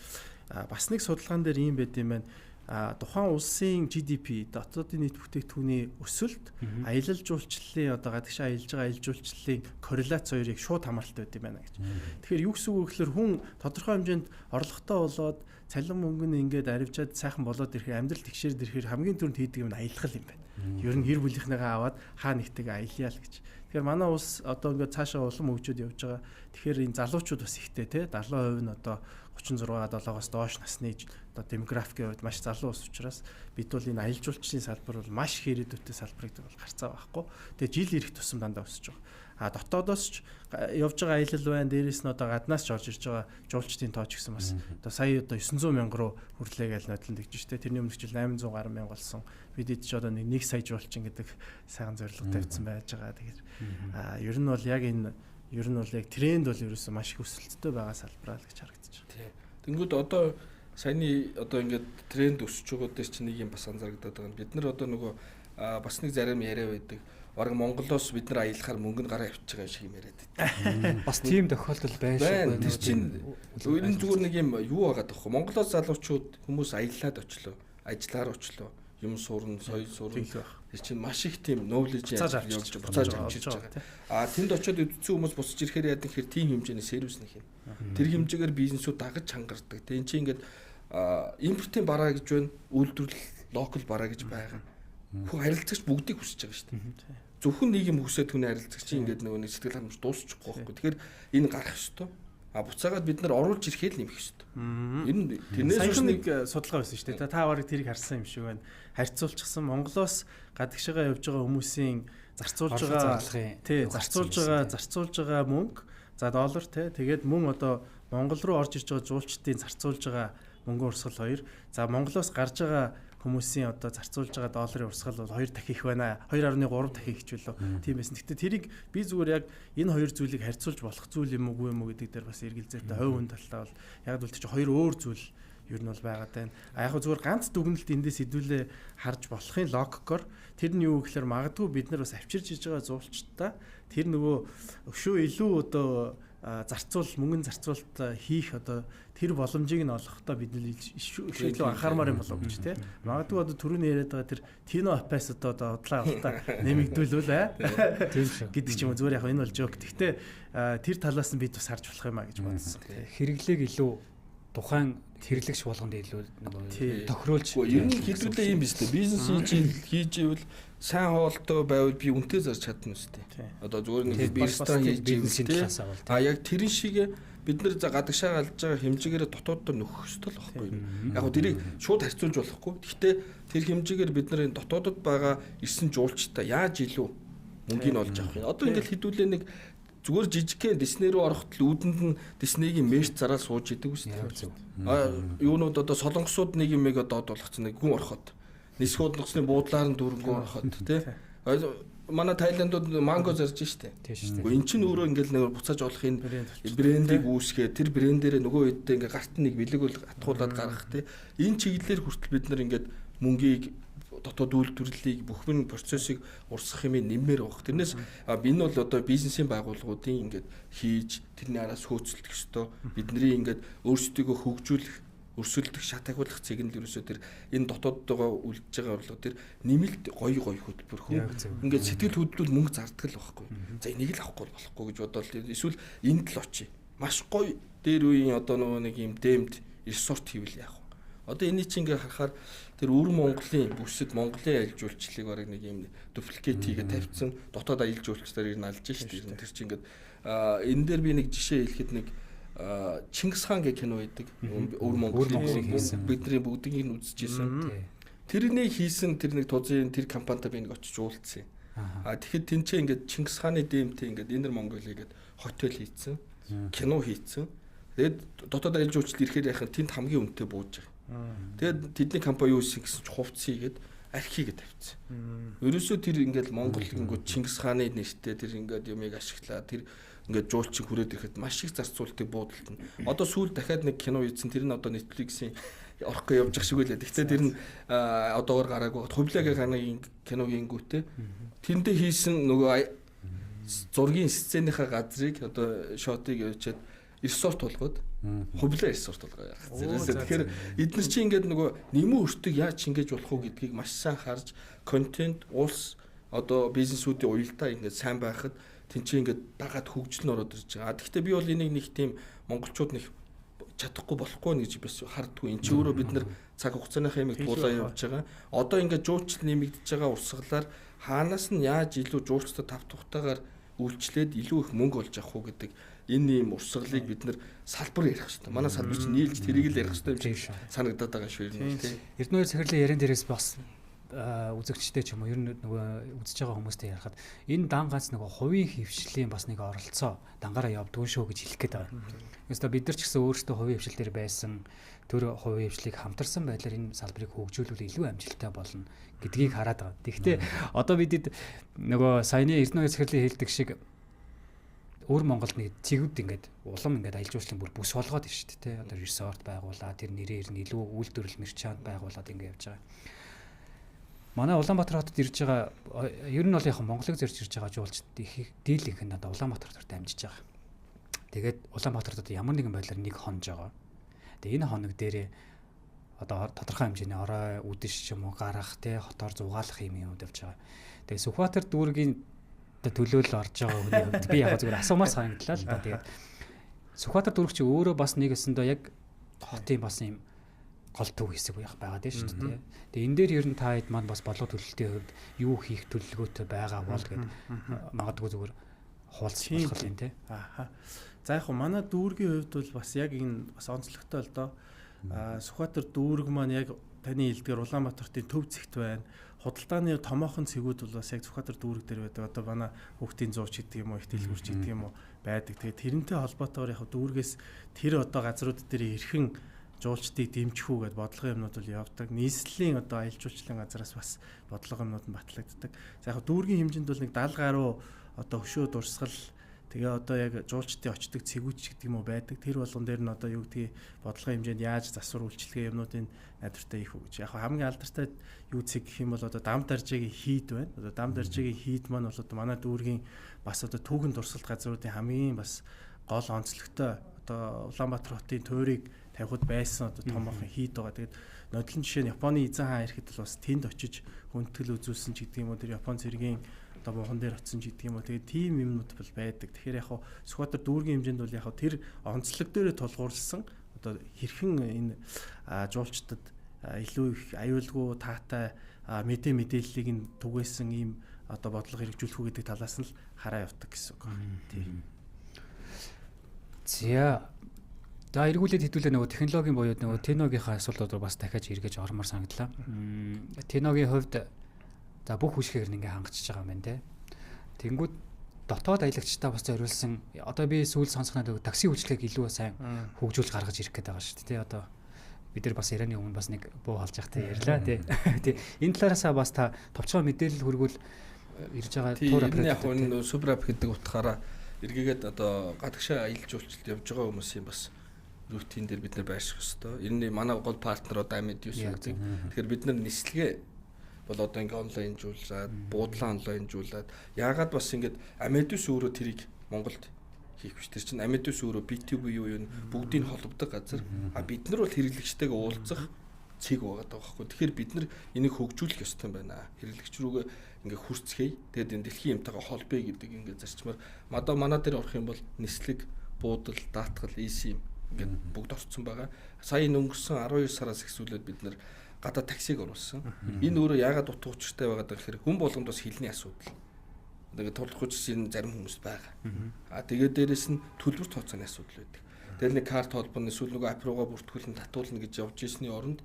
Бас нэг судалгаан дээр ийм байд юм байна. Тухайн улсын GDP дотоодын нийт бүтээгдэхүүний өсөлт аялал жуулчлалын одоо гадагшаа аялж байгаа аялал жуулчлалын корреляц хоёрыг шууд хамааралтай байд юм байна гэж. Тэгэхээр юу гэсэн үг вэ гэхээр хүн тодорхой хэмжээнд орлоготой болоод цалин мөнгө нь ингээд аривчаад сайхан болоод ирэхээр амьдрал тэгшээрд ирэхээр хамгийн түрүүнд хийдэг юм нь аялах юм байна. Ер нь гэр бүлийнхнийгаа аваад хаа нэгтэйгээ аялья л гэж. Тэгэхээр манай улс одоо ингээд цаашаа улам хөгжөөд явж байгаа. Тэгэхээр энэ залуучууд бас ихтэй те 70% нь одоо 36 7-оос доош насны одоо демографикийн хувьд маш залуу ус учраас бид бол энэ аялал жуулчлалын салбар бол маш их ирээдүйтэй салбар гэдэг бол гарцаа байхгүй. Тэгээ жил ирэх тусам дандаа өсөж байгаа. А дотоодоос ч явж байгаа аялал байна. Дээрээс нь одоо гаднаас ч орж ирж байгаа жуулчдын тоо ч гэсэн бас одоо сая одоо 900 мянга руу хүрлээ гэж нодлон тэгж штэ. Тэрний өмнөх жил 800 гаруй мянга болсон. Бид эд ч одоо нэг 1 сая жуулчин гэдэг сайхан зорилго тавьсан байж байгаа. Тэгэхээр а ер нь бол яг энэ ер нь бол яг тренд бол ерөөсөө маш их өсөлттэй байгаа салбараа л гэж харагдаж байна. Тэнгүүд одоо саяны одоо ингээд тренд өсөж байгаа дээр чинь нэг юм бас анзаарагдаад байгаа. Бид нар одоо нөгөө бас нэг зарим яриа байдаг. Бараг Монголоос бид нар аялахаар мөнгө нь гараа авчиж байгаа шиг юм яриад байдаг. Бас тийм тохиолдол байна. Тэр чинь энэ зүгээр нэг юм юу байгаа таахгүй. Монголоос залуучууд хүмүүс аяллаад очлоо. Ажиллаар очлоо. Юм сурна, соёл сурна. Тэр чинь маш их тийм knowledge явж буцааж авчирч байгаа. А тэнд очиод үдцэн хүмүүс буцаж ирэхээр яадаг хэр тийм хэмжээний сервис нэх юм. Тэр хэмжээгээр бизнесүүд дагаж чангардаг. Тэ эн чинь ингээд импортын бараа гэж байна, үйлдвэрлэл локал бараа гэж байгаа. Хүн харилцагч бүгдийг хүсэж байгаа шүү дээ. Зөвхөн нэг юм хүсээд хүний харилцагч ингээд нөгөө нэг сэтгэл хангамж дуусчихгүй байхгүй. Тэгэхээр энэ гарах ёстой. А буцаагаад бид нар оруулж ирэхэд л нэмэх ёстой. Энэ тэрнээс нэг судалгаа байсан шүү дээ. Та барыг тэрийг харсан юм шиг байна. Харьцуулчихсан Монголоос гадагшаага явж байгаа хүмүүсийн зарцуулж байгаа тий зарцуулж байгаа мөнгө за доллар тий тэгээд мөн одоо Монгол руу орж ирж байгаа жуулчдын зарцуулж байгаа мөнгөн урсгал хоёр. За Монголоос гарч байгаа хүмүүсийн одоо зарцуулж байгаа долларын урсгал бол 2 дахин их байна. 2.3 дахин их ч үлээ. Тийм байсан. Гэтэ тэрийг би зүгээр яг энэ хоёр зүйлийг харьцуулж болох зүйл юм уугүй юм уу гэдэг дээр бас эргэлзээтэй хувь хүн талдаа бол яг л тэр чинь хоёр өөр зүйл ер нь бол байгаад байна. А яг зүгээр ганц дүгнэлт эндээс хэдүүлээ харж болохын логикоор тэр нь юу гэхээр магадгүй бид нар бас авчирж иж байгаа зуулчдаа тэр нөгөө өшөө илүү одоо зарцуул мөнгөн зарцуулалт хийх одоо тэр боломжийг нь олохдоо бид нэр илүү анхаармаар юм болов гэж тий. Магадгүй одоо түрүүний яриад байгаа тэр Tino Apes одоо удлаа ултаа нэмэгдүүлвэл тийм шүү гэдэг ч юм уу зүгээр яг энэ бол жоок. Гэхдээ тэр талаас нь бид бас харж болох юм а гэж бодсон. Хэрэглээг илүү тухайн хэрэглэгч болгонд илүү нөгөө тохируулж. Ер нь хэдүүлээ юм биз дээ. Бизнес хийж ивэл сайн хоолтой байвал би үнэтэй зарж чадна үстэй. Одоо зүгээр нэг ресторан хийж бизнесийн талаас авал. А яг тэрэн шиг бид нар за гадагшаа галж байгаа хэмжээгээр дотооддоо нөхөх ёстой л байхгүй юу. Яг гоо тэрийг шууд харьцуулж болохгүй. Гэхдээ тэр хэмжээгээр бид нар энэ дотоодод байгаа ирсэн жуулчтай яаж илүү мөнгийг олж авах юм. Одоо ингээл хэдүүлээ нэг зүгээр жижигхэн Disney рүү ороход л үүдэнд нь Disney-гийн мерч зараа сууж идэг үстэй. А юунууд одоо солонгосууд нэг юмэг одоо болгоцсон нэг гүн ороход нисгүүд ногсны буудлаар нь дүүрэнгүү ороход тий. Манай Тайландууд манго зарж штэ. Гэхдээ эн чинь өөрөө ингээл нэг буцааж олох энэ брендийг үүсгээ тэр брендээрээ нөгөө хэддээ ингээ гарт нэг бэлэг бол атгуулад гаргах тий. Энэ чиглэлээр хүртэл бид нар ингээд мөнгийг Дотоод үйлдвэрлэлийг бүхэн процессыг урсгах юм нэммээр баг. Тэрнээс энэ бол одоо бизнесийн байгууллагуудын ингээд хийж тэрний араас хөөцөлдөх ёстой. Бидний ингээд өөрсдийгөө хөгжүүлэх, өрсөлдөх, шат ахиулах цэг нь л ерөөсөө тэр энэ дотооддоо үлдэж байгаа орлого тэр нэмэлт гоё гоё хөтөлбөр хөө. Ингээд сэтгэл хөдлөл мөнгө зардаг л байхгүй. За энийг л авахгүй болохгүй гэж бодоол эсвэл энд л очие. Маш гоё дээр үеийн одоо нөгөө нэг юм дэмд ресорт хийвэл яах вэ? Одоо энийг чинь ингээ харахаар тэр өвөр Монголын бүсэд Монголын аялал жуулчлалыг бараг нэг юм дупликейт хийгээ тавьчихсан дотоод аялал жуулчлалаар ер нь алж шít. Тэр чинь ингээд энэ дээр би нэг жишээ хэлэхэд нэг Чингис хаан гэх кино байдаг. Өвөр Монголын хийсэн. Бидний бүгднийг нь үзчихсэн. Тэрний хийсэн тэр нэг тузын тэр компанитай би нэг очиж уулзсан. А тэгэхэд тэнцээ ингээд Чингис хааны дэмтэй ингээд Инер Монголиа гээд хотел хийцэн, кино хийцэн. Тэгээд дотоод аялал жуулчлал ирэхээр яхаа тэнд хамгийн үнэтэй бууж байгаа. Тэгээд тэдний компани юу хийсэн гэсэн чи хувцс хийгээд архигээ тавьчихсан. Ерөөсөө тэр ингээд Монгол ингээд Чингис хааны нэртэй тэр ингээд юмыг ашиглаа. Тэр ингээд жуулчин хүрээд ирэхэд маш их зарцуултыг буудалд нь. Одоо сүүл дахиад нэг кино хийсэн. Тэр нь одоо Netflix-ийн орохгүй явж ах шиг байлаа. Гэхдээ тэр нь одоогор гараагүй. Хувлагийн хааны киногийн гүтээ. Тэндээ хийсэн нөгөө зургийн сценийхаа газрыг одоо шотыг явуулчиад ресорт болгоод хувлаа ресорт болгоо яах. Тэгэхээр эдгээр чинь ингээд нөгөө нэмэн өртөг яаж ингэж болох уу гэдгийг маш сайн харж контент улс одоо бизнесүүдийн уялдаа ингээд сайн байхад тэн чинь ингээд дагаад хөгжил нь ороод ирж байгаа. Гэхдээ би бол энийг нэг тийм монголчууд нэг чадахгүй болохгүй гэж бас харддаггүй. Энд чи өөрөө бид нар цаг хугацааныхаа юмыг туулаа явж байгаа. Одоо ингээд жуулчлал нэмэгдэж байгаа урсгалаар хаанаас нь яаж илүү жуулчдад тав тухтайгаар үйлчлээд илүү их мөнгө олж авах уу гэдэг энэ ийм урсгалыг бид нар салбар ярих хэрэгтэй. Манай салбар чинь нийлж тэрийг л ярих хэрэгтэй юм шиг санагдаад байгаа шүү ер нь тийм. Эрдэнэ хоёр захирлын ярен дээрээс бас үзэгчтэй ч юм уу ер нь нөгөө үзэж байгаа хүмүүстэй ярихад энэ дан ганц нөгөө хувийн хөвшлийн бас нэг оролцоо дангаараа явдгүй шүү гэж хэлэх гээд байгаа. Өстө бид нар ч гэсэн өөрсдөө хувийн хөвшил дээр байсан төр хувийн хөвшлийг хамтарсан байдлаар энэ салбарыг хөгжүүлвэл илүү амжилттай болно гэдгийг хараад байгаа. Тэгэхдээ одоо бидэд нөгөө саяны Эрдэнэ хоёр захирлын хэлдэг шиг өвөр Монголд нэг цэгүүд ингээд улам ингээд аялал жуулчлалын бүр бүс болгоод ирж шүү дээ. Одоо ресорт байгуулаад тэр нэрээр нь илүү үйлдвэрлэл мерчант байгуулад ингээд явж байгаа. Манай Улаанбаатар хотод ирж байгаа ер нь бол яг Монголыг зорж ирж байгаа жуулчд их дийлэнх нь одоо Улаанбаатар хотоор дамжиж байгаа. Тэгээд Улаанбаатар хотод ямар нэгэн байдлаар нэг хонж байгаа. Тэгээд энэ хоног дээрээ одоо тодорхой хэмжээний орой үдэш ч юм уу гарах те хотоор зугаалах юм юмуд явж байгаа. Тэгээд Сүхбаатар дүүргийн төлөөлөл орж байгаа хүний хувьд би яг зүгээр асуумаар санагдлаа л да. Тэгээд Сүхбаатар дүүрэг чи өөрөө бас нэг өсөндөө яг хотын бас юм гол төв хэсэг байх байгаад байна шүү дээ. Тэгээ энэ дээр ер нь та хэд маань бас бодлого төлөлтийн хувьд юу хийх төлөвлөгөөтэй байгаа бол гэд магадгүй зүгээр хуваалцах болох юм те. Ааха. За яг хөө манай дүүргийн хувьд бол бас яг энэ бас онцлогтой л доо. Сүхбаатар дүүрэг маань яг таны хэлдгээр Улаанбаатар хотын төв зэгт байна. Худалдааны томоохон цэгүүд бол бас яг Сүхбаатар дүүрэг дээр байдаг. Одоо манай хүүхдийн зууч гэдэг юм уу, их дэлгүүрч гэдэг юм уу байдаг. Тэгээ тэрнтэй холбоотойгоор яг дүүргээс тэр одоо газрууд дээр хэрхэн жуулчдыг дэмжих үү гэдээ бодлогын юмнууд бол явдаг. Нийслэлийн одоо аялал жуулчлалын газараас бас бодлого юмнууд нь батлагддаг. За яг дүүргийн хэмжээнд бол нэг 70 гаруй одоо хөшөө дурсгал тэгээ одоо яг жуулчдын очдог цэгүүд ч гэдэг юм уу байдаг. Тэр болгон дээр нь одоо юу гэдгийг бодлогын хэмжээнд яаж засвар үйлчилгээ юмнуудын найдвартай их өгч. Яг хамгийн алдартай юу цэг гэх юм бол одоо дам даржаагийн хийд байна. Одоо дам даржаагийн хийд маань бол одоо манай дүүргийн бас одоо түүхэн дурсгалт газруудын хамгийн бас гол онцлогтой одоо Улаанбаатар хотын туйрыг тавихад байсан одоо томоохон хийд байгаа. Тэгээд нодлон жишээ нь Японы эзэн хаан ирэхэд бол бас тэнд очиж хүндэтгэл үзүүлсэн ч гэдэг юм уу тэр Япон цэргийн одоо мухан дээр очисон ч гэдэг юм уу. Тэгээд тийм юмнууд бол байдаг. Тэгэхээр яг хаа Сүхбаатар дүүргийн хэмжээнд бол яг хаа тэр онцлог дээрээ тулгуурласан одоо хэрхэн энэ жуулчдад илүү их аюулгүй таатай мэдээ мэдээллийг нь түгээсэн ийм одоо бодлого хэрэгжүүлэх үү гэдэг талаас нь л хараа явдаг гэсэн үг. Тийм. За. За эргүүлээд хэдүүлээ нөгөө технологийн буюу нөгөө Теногийнхаа асуултууд руу бас дахиад эргэж ормоор санагдлаа. Теногийн хувьд за бүх хүчээр ингээ хангачиж байгаа юм байна те. Тэнгүүд дотоод аялагчдаа бас зориулсан одоо би сүүл сонсох надад такси үйлчлэгийг илүү сайн хөгжүүлж гаргаж ирэх гээд байгаа шүү дээ те. Одоо бид нар бас ярианы өмнө бас нэг буу халж явахтай ярьлаа те. Тий. Энэ талаараасаа бас та товчхон мэдээлэл хүргүүл ирж байгаа тур оператор. Яг энэ супер ап гэдэг утгаараа эргээгээд одоо гадагшаа аялал жуулчлалд явж байгаа хүмүүсийн бас рутин дээр бид нар байрших ёстой. Энэний манай гол партнер одоо Амедиус гэдэг. Тэгэхээр бид нар нислэгээ бол одоо ингээ онлайнжуулаад, буудлаа онлайнжуулаад яагаад бас ингээд Amadeus өөрөө тэрийг Монголд хийх биш. Тэр чинь Amadeus өөрөө B2B юу юм бүгдийг холбодог газар. А бид нар бол хэрэглэгчтэйгээ уулзах цэг байгаа даа байхгүй. Тэгэхээр бид нар энийг хөгжүүлэх ёстой юм байна. Хэрэглэгч рүүгээ ингээ хүрцгээе. Тэгээд энэ дэлхийн юмтайгаа холбоё гэдэг ингээ зарчмаар одоо манай дээр орох юм бол нислэг, буудал, даатгал, eSIM ингээд бүгд орцсон байгаа. Сая энэ өнгөрсөн 12 сараас эхлүүлээд бид нар гадаа таксиг оруулсан. Энэ өөрөө яагаад утга учиртай байгаа гэхээр хүн болгонд бас хэлний асуудал. Тэгээд тулах үчсэн зарим хүмүүс байгаа. А тэгээд дээрэс нь төлбөр тооцооны асуудал байдаг. Тэгэл нэг карт холбоно эсвэл нөгөө ап руугаа бүртгүүлэн татуулна гэж явж ирсний оронд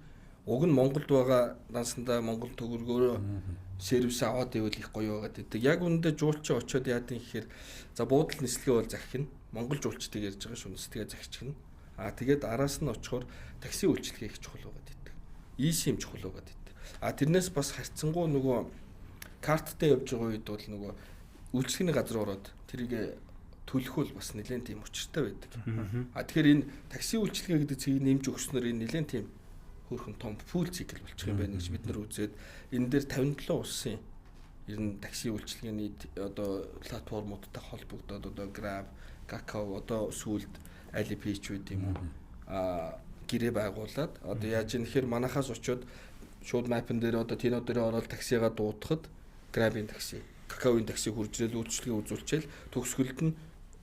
уг нь Монголд байгаа дансандаа Монгол төгрөгөөрөө сервис аваад ивэл их гоё байгаад байдаг. Яг үүндээ жуулчин очиод яадын гэхээр за буудал нислэгээ бол захина. Монгол жуулчдыг ярьж байгаа шүү, нислэгээ захичихна. А тэгээд араас нь очихоор такси үйлчилгээ их чухал байгаад байдаг. eSIM чухал байгаад байдаг. А тэрнээс бас харьцангуй нөгөө карттай явж байгаа үед бол нөгөө үйлчлэгээний газар ороод тэрийг төлөх бол бас нэлээд тийм учиртай байдаг. А тэгэхээр энэ такси үйлчилгээ гэдэг цэгийг нэмж өгснөөр энэ нэлээд тийм хөөрхөн том full cycle болчих юм байна гэж бид нар үзээд энэ дээр 57 улсын ер нь такси үйлчилгээний одоо платформудтай холбогдоод одоо Grab, Kakao одоо сүүлд Alipay ч байд юм уу а гэрээ байгуулад одоо яаж юм гэхээр манахаас очиод шууд map-н дээр одоо Тино дээр ороод таксигаа дуудахад Grab-ийн такси, Kakao-ийн такси хурж ирэл үйлчилгээ үзүүлчихэл төгсгөлд нь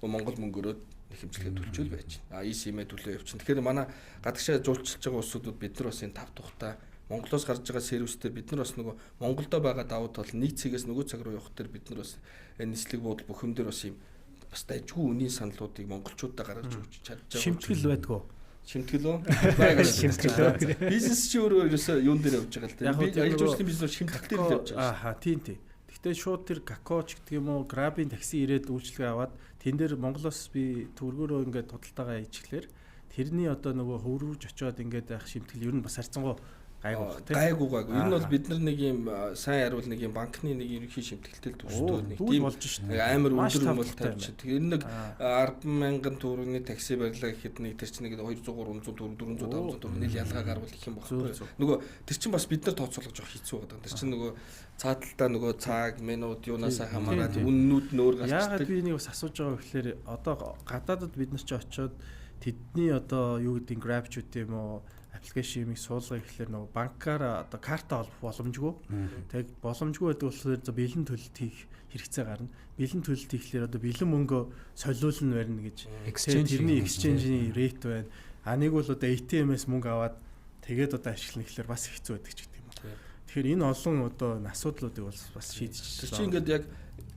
Монгол мөнгөөрөө хэмжлэгээ төлчөөл байж байна. А eSIM-ээ төлөө явчихна. Тэгэхээр манай гадагшаа жуулчилж байгаа улсуудад бид нар бас энэ тав тухтай Монголоос гарч байгаа сервис дээр бид нар бас нөгөө Монголдо байгаа давуу тал нэг цэгээс нөгөө цаг руу явах дээр бид нар бас энэ нислэг буудал бүх юм дээр бас юм бас дайггүй үнийн саналуудыг монголчуудаа гаргаж өгч чадж байгаа. Шимтгэл байдгүй. Шимтгэл үү? Шимтгэл үү? Бизнес чи өөрөө ерөөсөө юун дээр явж байгаа л дээ. Би аялал жуулчлалын бизнес шимтгэл дээр л явж байгаа. Ааха, тийм тийм. Гэхдээ шууд тэр Kakao ч гэдэг юм уу, Grab-ийн такси ирээд үйлчилгээ аваад тэн дээр Монголоос би төгрөгөөрөө ингээд худалдаагаа хийчихлээр тэрний одоо нөгөө хөврүүж очиод ингээд байх шимтгэл ер нь бас харьцангуй гайгүй бах тийм. Гайгүй гайгүй. Ер нь бол бид нар нэг юм сайн хариул нэг юм банкны нэг ерөнхий шимтгэлтэй төстэй нэг тийм болж шин. Амар өндөр юм бол тавьчих. Тэгэхээр энэ нэг 10,000 төгрөгийн такси барилаа гэхэд нэг тэр чинь нэг 200 300 төгрөг 400 500 төгрөг нийл ялгаа гарвал их юм багхгүй. Нөгөө тэр чинь бас бид нар тооцоолгож явах хэцүү байдаг. Тэр чинь нөгөө цааталтаа нөгөө цаг, минут юунаас хамаарат үннүүд нь өөр гарчдаг. Яагаад би энийг бас асууж байгаа вэ гэхээр одоо гадаадад бид нар чи очиод тэдний одоо юу гэдэг Grab ч үт юм уу аппликейшн юмыг суулгах гэхлээр нөгөө банкаар одоо карта олох боломжгүй. Тэг боломжгүй байдаг болохоор бэлэн төлөлт хийх хэрэгцээ гарна. Бэлэн төлөлт хийхлээр одоо бэлэн мөнгөө солиулна барина гэж тэрний exchange-ийн rate байна. А нэг бол одоо ATM-ээс мөнгө аваад тэгээд одоо ашиглана гэхлээр бас хэцүү байдаг ч гэдэг юм. Тэгэхээр энэ олон одоо асуудлуудыг бол бас шийдэж. Тэр чинь ингээд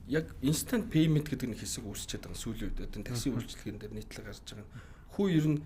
яг instant payment гэдэг нэг хэсэг үүсчихэд байгаа сүүлийн үед одоо такси үйлчилгээнд дээр нийтлэг гарч байгаа нь. Хүү ер нь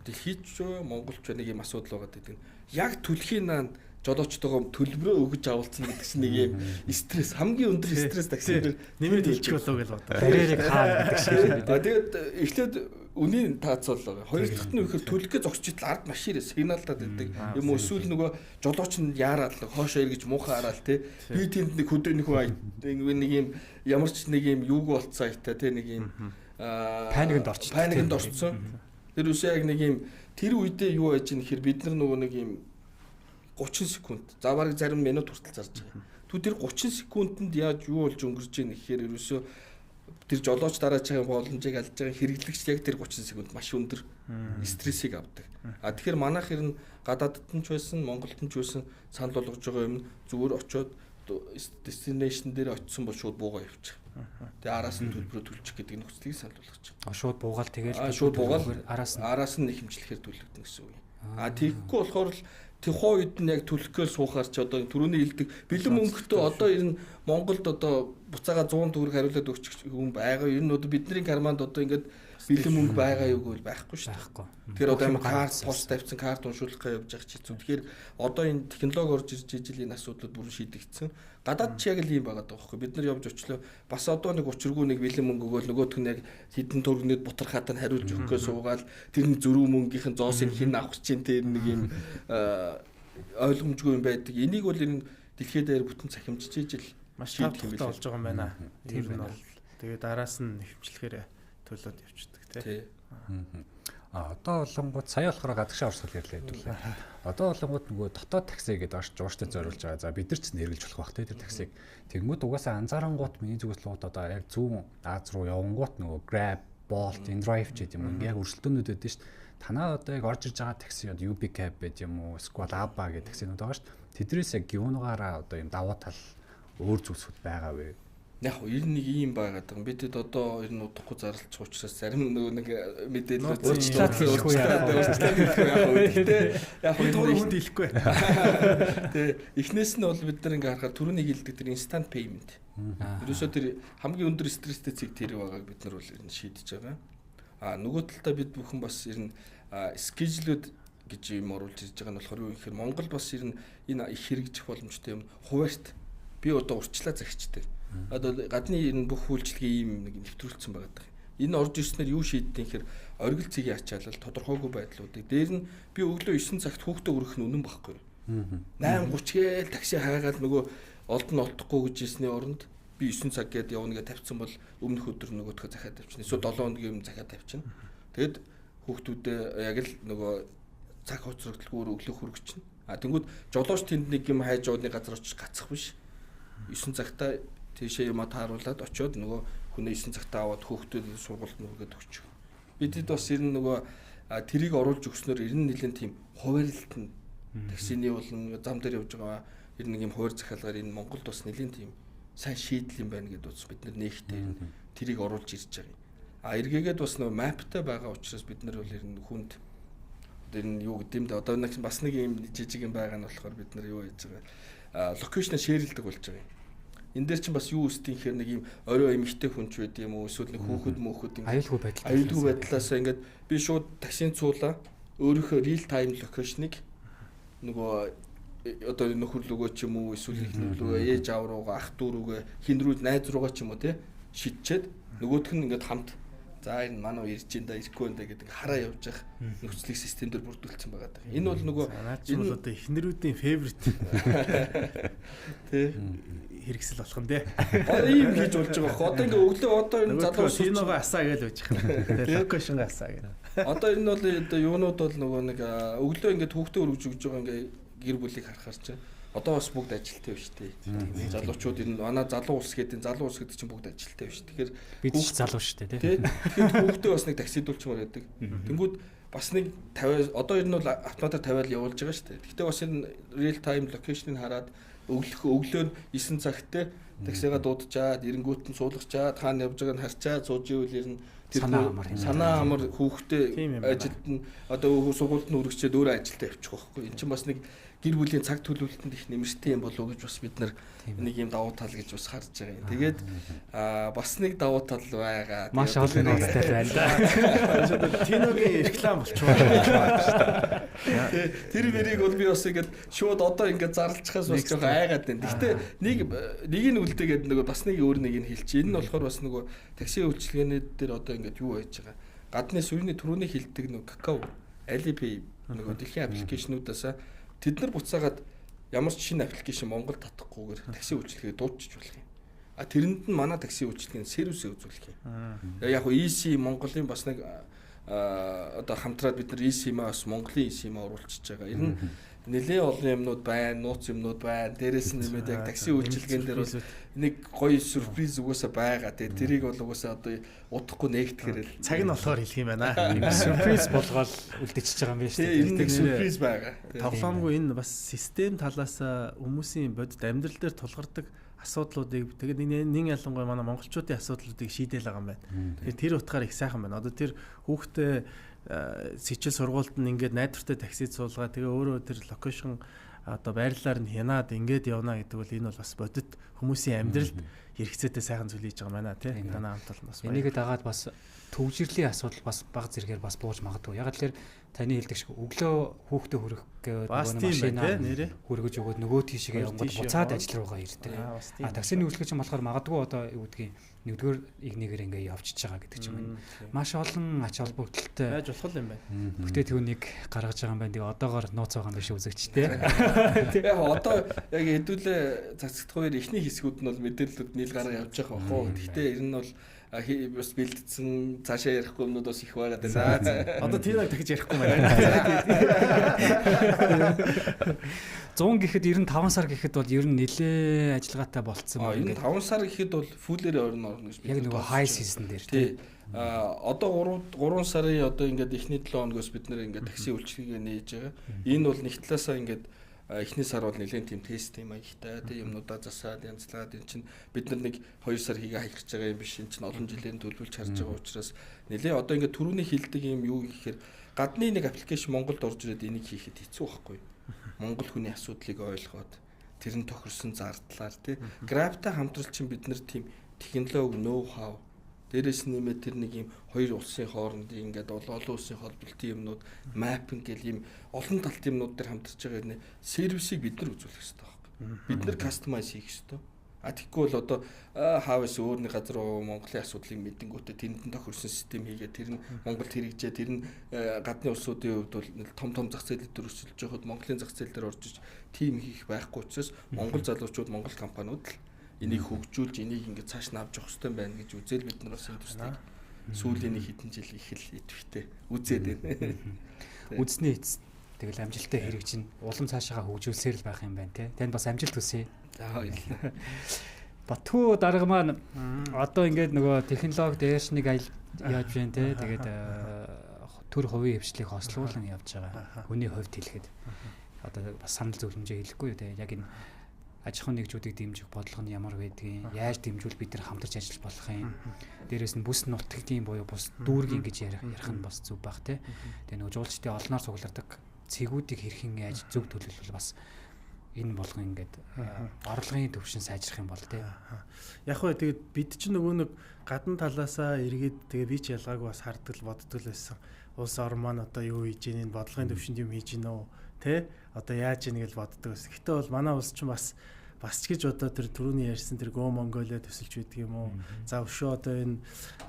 дэлхийд ч Монголч нэг юм асуудал байгаа гэдэг нь яг төлхийн наан жолоочтойгоо төлбөрөө өгөж авалцсан гэдэг чинь нэг юм стресс, хамгийн өндөр стресс такси дээр нэмээд хэлчих болоо гэж бодлоо. Барьерыг хаана гэдэг шиг юм би. Тэгээд эхлээд үнийн таацвал байгаа. Хоёр дахь нь ихээр төлөх гэж зогсож итл ард машин сигналдаад байдаг. Юм уу эсвэл нөгөө жолооч нь яараад хоошоо эргэж муухай хараал те. Би тэнд нэг хөдөөний хүн нэг юм ямар ч нэг юм юуг болцсон айта те нэг юм паникнд орчихсон. Паникнд орчихсон. Тэр үсээ яг нэг юм тэр үедээ юу байж ийн гэхээр бид нар нөгөө нэг юм 30 секунд за бараг зарим минут хүртэл зарж байгаа. Тэгвэл тэр 30 секундэнд яаж юу болж өнгөрч ийн гэхээр ерөөсөө тэр жолооч дараач байгаа боломжийг алдж байгаа хэрэглэгч яг тэр 30 секунд маш өндөр стрессийг авдаг. А тэгэхээр манайх ер нь гадаадд нь ч байсан, Монголд нь ч байсан санал болгож байгаа юм зүгээр очиод destination дээр очисон бол шууд буугаа явчих. Тэгээ араас нь төлбөрөө төлчих гэдэг нөхцөлийг санал болгож байгаа. Шууд буугаал тэгэл шууд буугаал араас нь хэмжлэхээр төлөгдөн гэсэн үг юм. А тэгэхгүй болохоор л тухайн үед нь яг төлөх гээл суухаар ч одоо түрүүний хэлдэг бэлэн мөнгөтэй одоо ер нь Монголд одоо буцаага 100 төгрөг хариулаад өгчих хүн байгаа. Ер нь одоо бидний карманд одоо ингээд бэлэн мөнгө байгаа юу гэвэл байхгүй шүү дээ. Тэгэхээр одоо амар карт пост тавьсан карт уншуулах гэж явж байгаа ч хэцүү. Тэгэхээр одоо энэ технологи орж ирж ижил энэ асуудлууд бүрэн шийдэгдсэн. Гадаад ч яг л ийм байгаа байхгүй. Бид нар явж очлоо. Бас одоо нэг учиргүй нэг бэлэн мөнгө өгөөл нөгөөх нь яг хэдэн төгрөгнөд бутархаад нь хариулж өгөх гэж суугаал тэр нь зөрүү мөнгөний зоосыг хэн авах чинь тэр нэг юм ойлгомжгүй юм байдаг. Энийг бол энэ дэлхийд дээр бүтэн цахимжиж ижил маш шийдэх болж байгаа юм байна. Тэр нь бол тэгээд араас нь хэмжлэхээр төлөөд явчихдаг тий. А одоо болонгууд сая болохоор гадагшаа орсгол ярьлаа хэдүүлээ. Одоо болонгууд нөгөө дотоод такси гэдэг орч жууштай зориулж байгаа. За бид нар ч нэргэлж болох бах те тэр таксиг. Тэнгүүд угаасаа анзаарангуут миний зүгээс лууд одоо яг зүүн Аз руу явангуут нөгөө Grab, Bolt, InDrive ч гэдэг юм уу яг өрсөлдөөнүүд өгдөн шүү дээ. Танаа одоо яг орж ирж байгаа такси одоо UB Cab гэдэг юм уу, Squad Abba гэдэг таксинууд байгаа шүү дээ. Тэдрээс яг юунугаараа одоо юм давуу тал өөр зүйлсүүд байгаа вэ? Яг ер нь нэг ийм байгаад байгаа. Бидэд одоо ер нь удахгүй зарлчих учраас зарим нөгөө нэг мэдээлэл уучлаад хэлэхгүй яах вэ? Уучлаад хэлэхгүй яах вэ? Гэхдээ яг нь хүнд хэлэхгүй. Тэ эхнээс нь бол бид нар ингээ харахаар түрүүний хэлдэг тэр instant payment. Ерөөсөө тэр хамгийн өндөр стресстэй цэг тэр байгааг бид нар бол ер нь шийдэж байгаа. А нөгөө талдаа бид бүхэн бас ер нь schedule-үүд гэж юм оруулж ирж байгаа нь болохоор юу гэхээр Монгол бас ер нь энэ их хэрэгжих боломжтой юм хуваарьт би одоо урьдчилаа захичдаг. Одоо гадны энэ бүх үйлчилгээ ийм нэг нэвтрүүлсэн байгаа даа. Энэ орж ирснээр юу шийддэг гэхээр оргил цэгийн ачаалал, тодорхойгүй байдлуудыг дээр нь би өглөө 9 цагт хүүхдээ өргөх нь үнэн багхгүй. 8:30 гээл такси хайгаал нөгөө олдно олдохгүй гэж хэлсний оронд би 9 цаг гээд явна гэж тавьсан бол өмнөх өдөр нөгөөдхөө захиад тавьчихна. Эсвэл 7 хоногийн өмнө захиад тавьчихна. Тэгэд хүүхдүүдээ яг л нөгөө цаг хоцрогдолгүй өглөө хүргэчихнэ. А тэнгууд жолооч тэнд нэг юм хайж явуулны газар очиж гацах биш. 9 цагта тийшээ юма тааруулаад очиод нөгөө хүнээ 9 цагтаа аваад хүүхдүүд сургуульд нүргээд өгчих. Бидэд бас ер нь нөгөө тэрийг оруулж өгснөөр ер нь нэлээд тийм хуваарлалт нь таксины болон зам дээр явж байгаа ер нь нэг юм хуваар захиалгаар энэ Монголд бас нэлээд тийм сайн шийдэл юм байна гэдээ бодсон. Бид нар нээхтэй тэрийг оруулж ирж байгаа юм. А эргээгээд бас нөгөө маптай байгаа учраас бид нар бол ер нь хүнд одоо ер нь юу гэдэм дээ. Одоо бас нэг юм жижиг юм байгаа нь болохоор бид нар юу хийж байгаа локейшн шеэрлдэг болж байгаа юм. Энэ дээр чинь бас юу үстийн гэхээр нэг юм орой эмэгтэй хүн ч байд юм уу эсвэл нэг хүүхэд мөөхөд ингэ аюулгүй байдал аюулгүй байдлаасаа ингээд би шууд таксийн цуулаа өөрийнхөө real time location-ыг нөгөө одоо нөхөр лүгөө ч юм уу эсвэл эхнэр лүгөө ээж аав руугаа ах дүү рүүгээ хин рүү найз руугаа ч юм уу те шидчээд нөгөөх нь ингээд хамт за энэ манай ирж ин да ирэхгүй энэ гэдэг хараа явж явах нөхцөлийг систем дээр бүрдүүлсэн байгаа даа. Энэ бол нөгөө энэ бол одоо эхнэрүүдийн favorite тий хэрэгсэл болох нь дээ. Одоо ийм хийж болж байгаа хөө. Одоо ингээ өглөө одоо энэ залуу киногоо асаа гэж байж байгаа. Тэгээ локейшнгаа асаа гэж. Одоо энэ бол одоо юунууд бол нөгөө нэг өглөө ингээ хүүхдээ өргөж өгж байгаа ингээ гэр бүлийг харахаар чинь одоо бас бүгд ажилттай биш үү? Залуучууд энэ манай залуу улс гэдэг энэ залуу улс гэдэг чинь бүгд ажилттай биш. Тэгэхээр бид ч залуу шүү дээ тий. Тэгэхээр хүүхдээ бас нэг таксидуулчмаар байдаг. Тэнгүүд бас нэг 50 одоо ер нь бол автоматар 50-ал явуулж байгаа шүү дээ. Гэхдээ бас энэ real time location-ыг хараад өглөө нь 9 цагт таксигаа дуудчаад эренгүүт нь суулгачаад хаана явж байгааг нь харчаад сууж ивэл ер нь тэр санаа амар хүүхдээ ажилд нь одоо сургуульд нь үргэчээд өөрөө ажилдаа явчих واخгүй. Эн чинь бас нэг гэр бүлийн цаг төлөвлөлтөнд их нэмэртэй юм болов уу гэж бас бид нар нэг юм давуу тал гэж бас харж байгаа юм. Тэгээд бас нэг давуу тал байгаа. Маш олон нууцтай байна да. Тиногийн реклам болчихвоо. Тэр мэрийг бол би бас ингээд шууд одоо ингээд зарлчихаас бас жоохон айгаад байна. Гэхдээ нэг нь үлдээгээд нөгөө бас нэг өөр нэг нь хэлчих. Энэ нь болохоор бас нөгөө такси үйлчилгээний дээр одоо ингээд юу байж байгаа. Гадны сүрний түрүүний хилдэг нөгөө Kakao, Alipay нөгөө дэлхийн аппликейшнуудаасаа тэд нар буцаагаад ямар ч шинэ аппликейшн Монгол татахгүйгээр такси үйлчилгээг дуудчих болох юм. А тэрэнд нь манай такси үйлчилгээний сервисээ үзүүлэх юм. Яг хөө EC Монголын бас нэг одоо хамтраад бид нар eSIM-аа бас Монголын eSIM-аа оруулчихж байгаа. Энэ нь нэлээд олон юмнууд байна, нууц юмнууд байна. Дээрээс нь нэмээд яг такси үйлчилгээн дээр бол нэг гоё сюрприз угаасаа байгаа. Тэгээ тэрийг бол угаасаа одоо удахгүй нээгдэхээр л цаг нь болохоор хэлэх юм байна. Сюрприз болгоод үлдээчихэж байгаа юм байна шүү дээ. Энэ нэг сюрприз байгаа. Тоглоомгүй энэ бас систем талаас хүмүүсийн бодит амьдрал дээр тулгардаг асуудлуудыг тэгээд нин ялангуяа манай монголчуудын асуудлуудыг шийдээл байгаа юм байна. Тэгэхээр тэр утгаар их сайхан байна. Одоо тэр хүүхдээ сэжил сургуульд нь ингээд найдвартай такси суулгаа тэгээ өөрөө тэр локейшн одоо байрлалаар нь хянаад ингээд явна гэдэг бол энэ бол бас бодит хүмүүсийн амьдралд хэрэгцээтэй сайхан зүйл хийж байгаа юм байна тий. Танай хамт олон бас. Энийгээ дагаад бас төвжирлийн асуудал бас баг зэрэгээр бас бууж магадгүй. Яг л тэр таны хэлдэг шиг өглөө хүүхдээ хүрэх гээд нөгөө машина хүргэж өгөөд нөгөө тийшээ явангууд буцаад ажил руугаа ирдэг. А таксины үйлчлэгч болохоор магадгүй одоо юу гэдгийг нэгдүгээр игнэгээр ингээ явчихж байгаа гэдэг ч юм байна. Маш олон ач холбогдолтой байж болох юм байна. Бүтээтгүүнийг гаргаж байгаа юм байна. Тэгээ одоогоор нууц байгаа юм биш үзэгчтэй. Яг одоо яг хэдүүлээ цацагдах хоёр эхний хэсгүүд нь бол мэдээллүүд нийл гараа явж байгаа бах уу. Гэхдээ ер нь бол бас бэлдсэн цаашаа ярихгүй юмнууд бас их байгаа даа. Одоо тийм нэг дахиж ярихгүй байна. 100 гэхэд 95 сар гэхэд бол ер нь нэлээ ажиллагаатай болцсон байна. 95 сар гэхэд бол full-ээр орно орно гэж би. Яг нөгөө high season дээр тий. Одоо 3 сарын одоо ингээд эхний 7 хоногоос бид нэр ингээд такси үйлчилгээг нээж байгаа. Энэ бол нэг талаасаа ингээд эхний сар бол нэлээд тийм тест юм аягтай тийм юмнуудаа засаад янзлаад эн чинь бид нар нэг 2 сар хийгээ хаях гэж байгаа юм биш, эн чинь олон жилийн төлөвлөж харж байгаа учраас нэлээд одоо ингээд түрүүний хилдэг юм юу гэхээр гадны нэг аппликейшн Монголд орж ирээд энийг хийхэд хэцүү байхгүй. Монгол хүний асуудлыг ойлгоод тэр нь тохирсон зардлаар тий Grab-тай хамтрал чинь бид нар тийм технологи ноу хав дээрээс нэмээд тэр нэг юм хоёр улсын хоорондын ингээд олон улсын холболтын юмнууд mapping гэл юм олон талт юмнууд дээр хамтарч байгаа юм сервисийг бид нар үзүүлэх хэрэгтэй байхгүй. Бид нар customize хийх хэрэгтэй. А тэгэхгүй бол одоо хаавс өөр нэг газар руу Монголын асуудлыг мэдэнгүүтээ тэнд нь тохирсон систем хийгээ тэр нь Монголд хэрэгжээ, тэр нь гадны улсуудын хувьд бол том том зах зээл дээр өрсөлдөж байхад Монголын зах зээл дээр орж иж тим хийх байхгүй учраас Монгол залуучууд, Монгол компаниуд л энийг хөгжүүлж энийг ингээд цааш нь авч явах хэрэгтэй байна гэж үзэл бид нар бас энэ төслийг сүүлийн нэг хэдэн жил их л идэвхтэй үзээд байна. Үзсний эцэст тэгэл амжилттай хэрэгжин улам цаашаа хөгжүүлсээр л байх юм байна те. Танд бас амжилт хүсье. За баярлалаа. Батхүү дарга маань одоо ингээд нөгөө технологи дээрш нэг аял яаж байна те. Тэгээд төр хувийн хвшлийг хослуулан явж байгаа. Хүний хувьд хэлэхэд одоо бас санал зөвлөмжөө хэлэхгүй юу те. Яг энэ аж ахуйн нэгжүүдийг дэмжих бодлого нь ямар байдгийг, яаж дэмжүүл бид нар хамтарч ажиллаж болох юм. Дээрээс нь бүс нутгийн буюу бус дүүргийн гэж ярих нь бас зөв байх те. Тэгээ нөгөө жуулчдын олноор цуглардаг цэгүүдийг хэрхэн яаж зөв төлөвлөл бас энэ болгон ингээд орлогын төвшин сайжрах юм бол те. Яг хөө тэгээд бид чинь нөгөө нэг гадна талаасаа эргээд тэгээ би ч ялгаагүй бас харддаг л боддог л байсан. Улс орн маань одоо юу хийж ийн, энэ бодлогын төвшөнд юм хийж ийн үү те, одоо яаж ийн гэж боддог байсан. Гэтэ бол манай улс чинь бас ч гэж одоо тэр түрүүний ярьсан тэр Go Mongolia төсөлж байдаг юм уу? За өшөө одоо энэ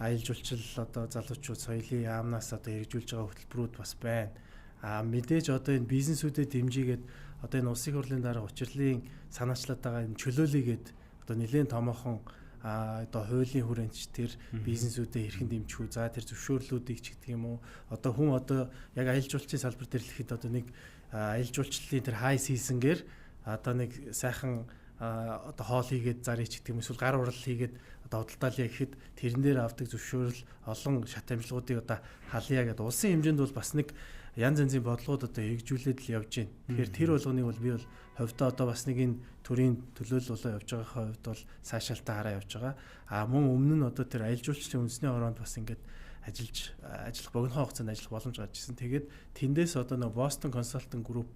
аялал жуулчлал одоо залуучууд соёлын яамнаас одоо хэрэгжүүлж байгаа хөтөлбөрүүд бас байна. А мэдээж одоо энэ бизнесүүдэд дэмжигээд одоо энэ улсын хурлын дарга учирлын санаачлаад байгаа энэ чөлөөлөйгээд одоо нэлээд томоохон одоо хуулийн хүрээнд ч тэр бизнесүүдэд хэрхэн дэмжих үү? За тэр зөвшөөрлүүдийг ч гэдэг юм уу? Одоо хүн одоо яг аялал жуулчлалын салбар дээр л ихэд одоо нэг аялал жуулчлалын тэр high season-гээр одоо нэг сайхан одоо хоол хийгээд зарыг ч гэдэг юм эсвэл гар урал хийгээд одоо худалдаалъя гэхэд тэрэн дээр авдаг зөвшөөрөл олон шат амжилтгуудыг одоо халъя гэдэг улсын хэмжээнд бол бас нэг янз янзын бодлогууд одоо хэрэгжүүлээд л явж байна. Тэгэхээр тэр болгоныг бол би бол хувьдаа одоо бас нэг энэ төрийн төлөөлөл болоо явж байгаагаа хувьд бол сайшаалтай хараа явж байгаа. А мөн өмнө нь одоо тэр аялал жуулчлалын үндэсний хороонд бас ингээд ажиллах богино хугацаанд ажиллах боломж гарч ирсэн. Тэгээд тэндээс одоо нэг Boston Consulting Group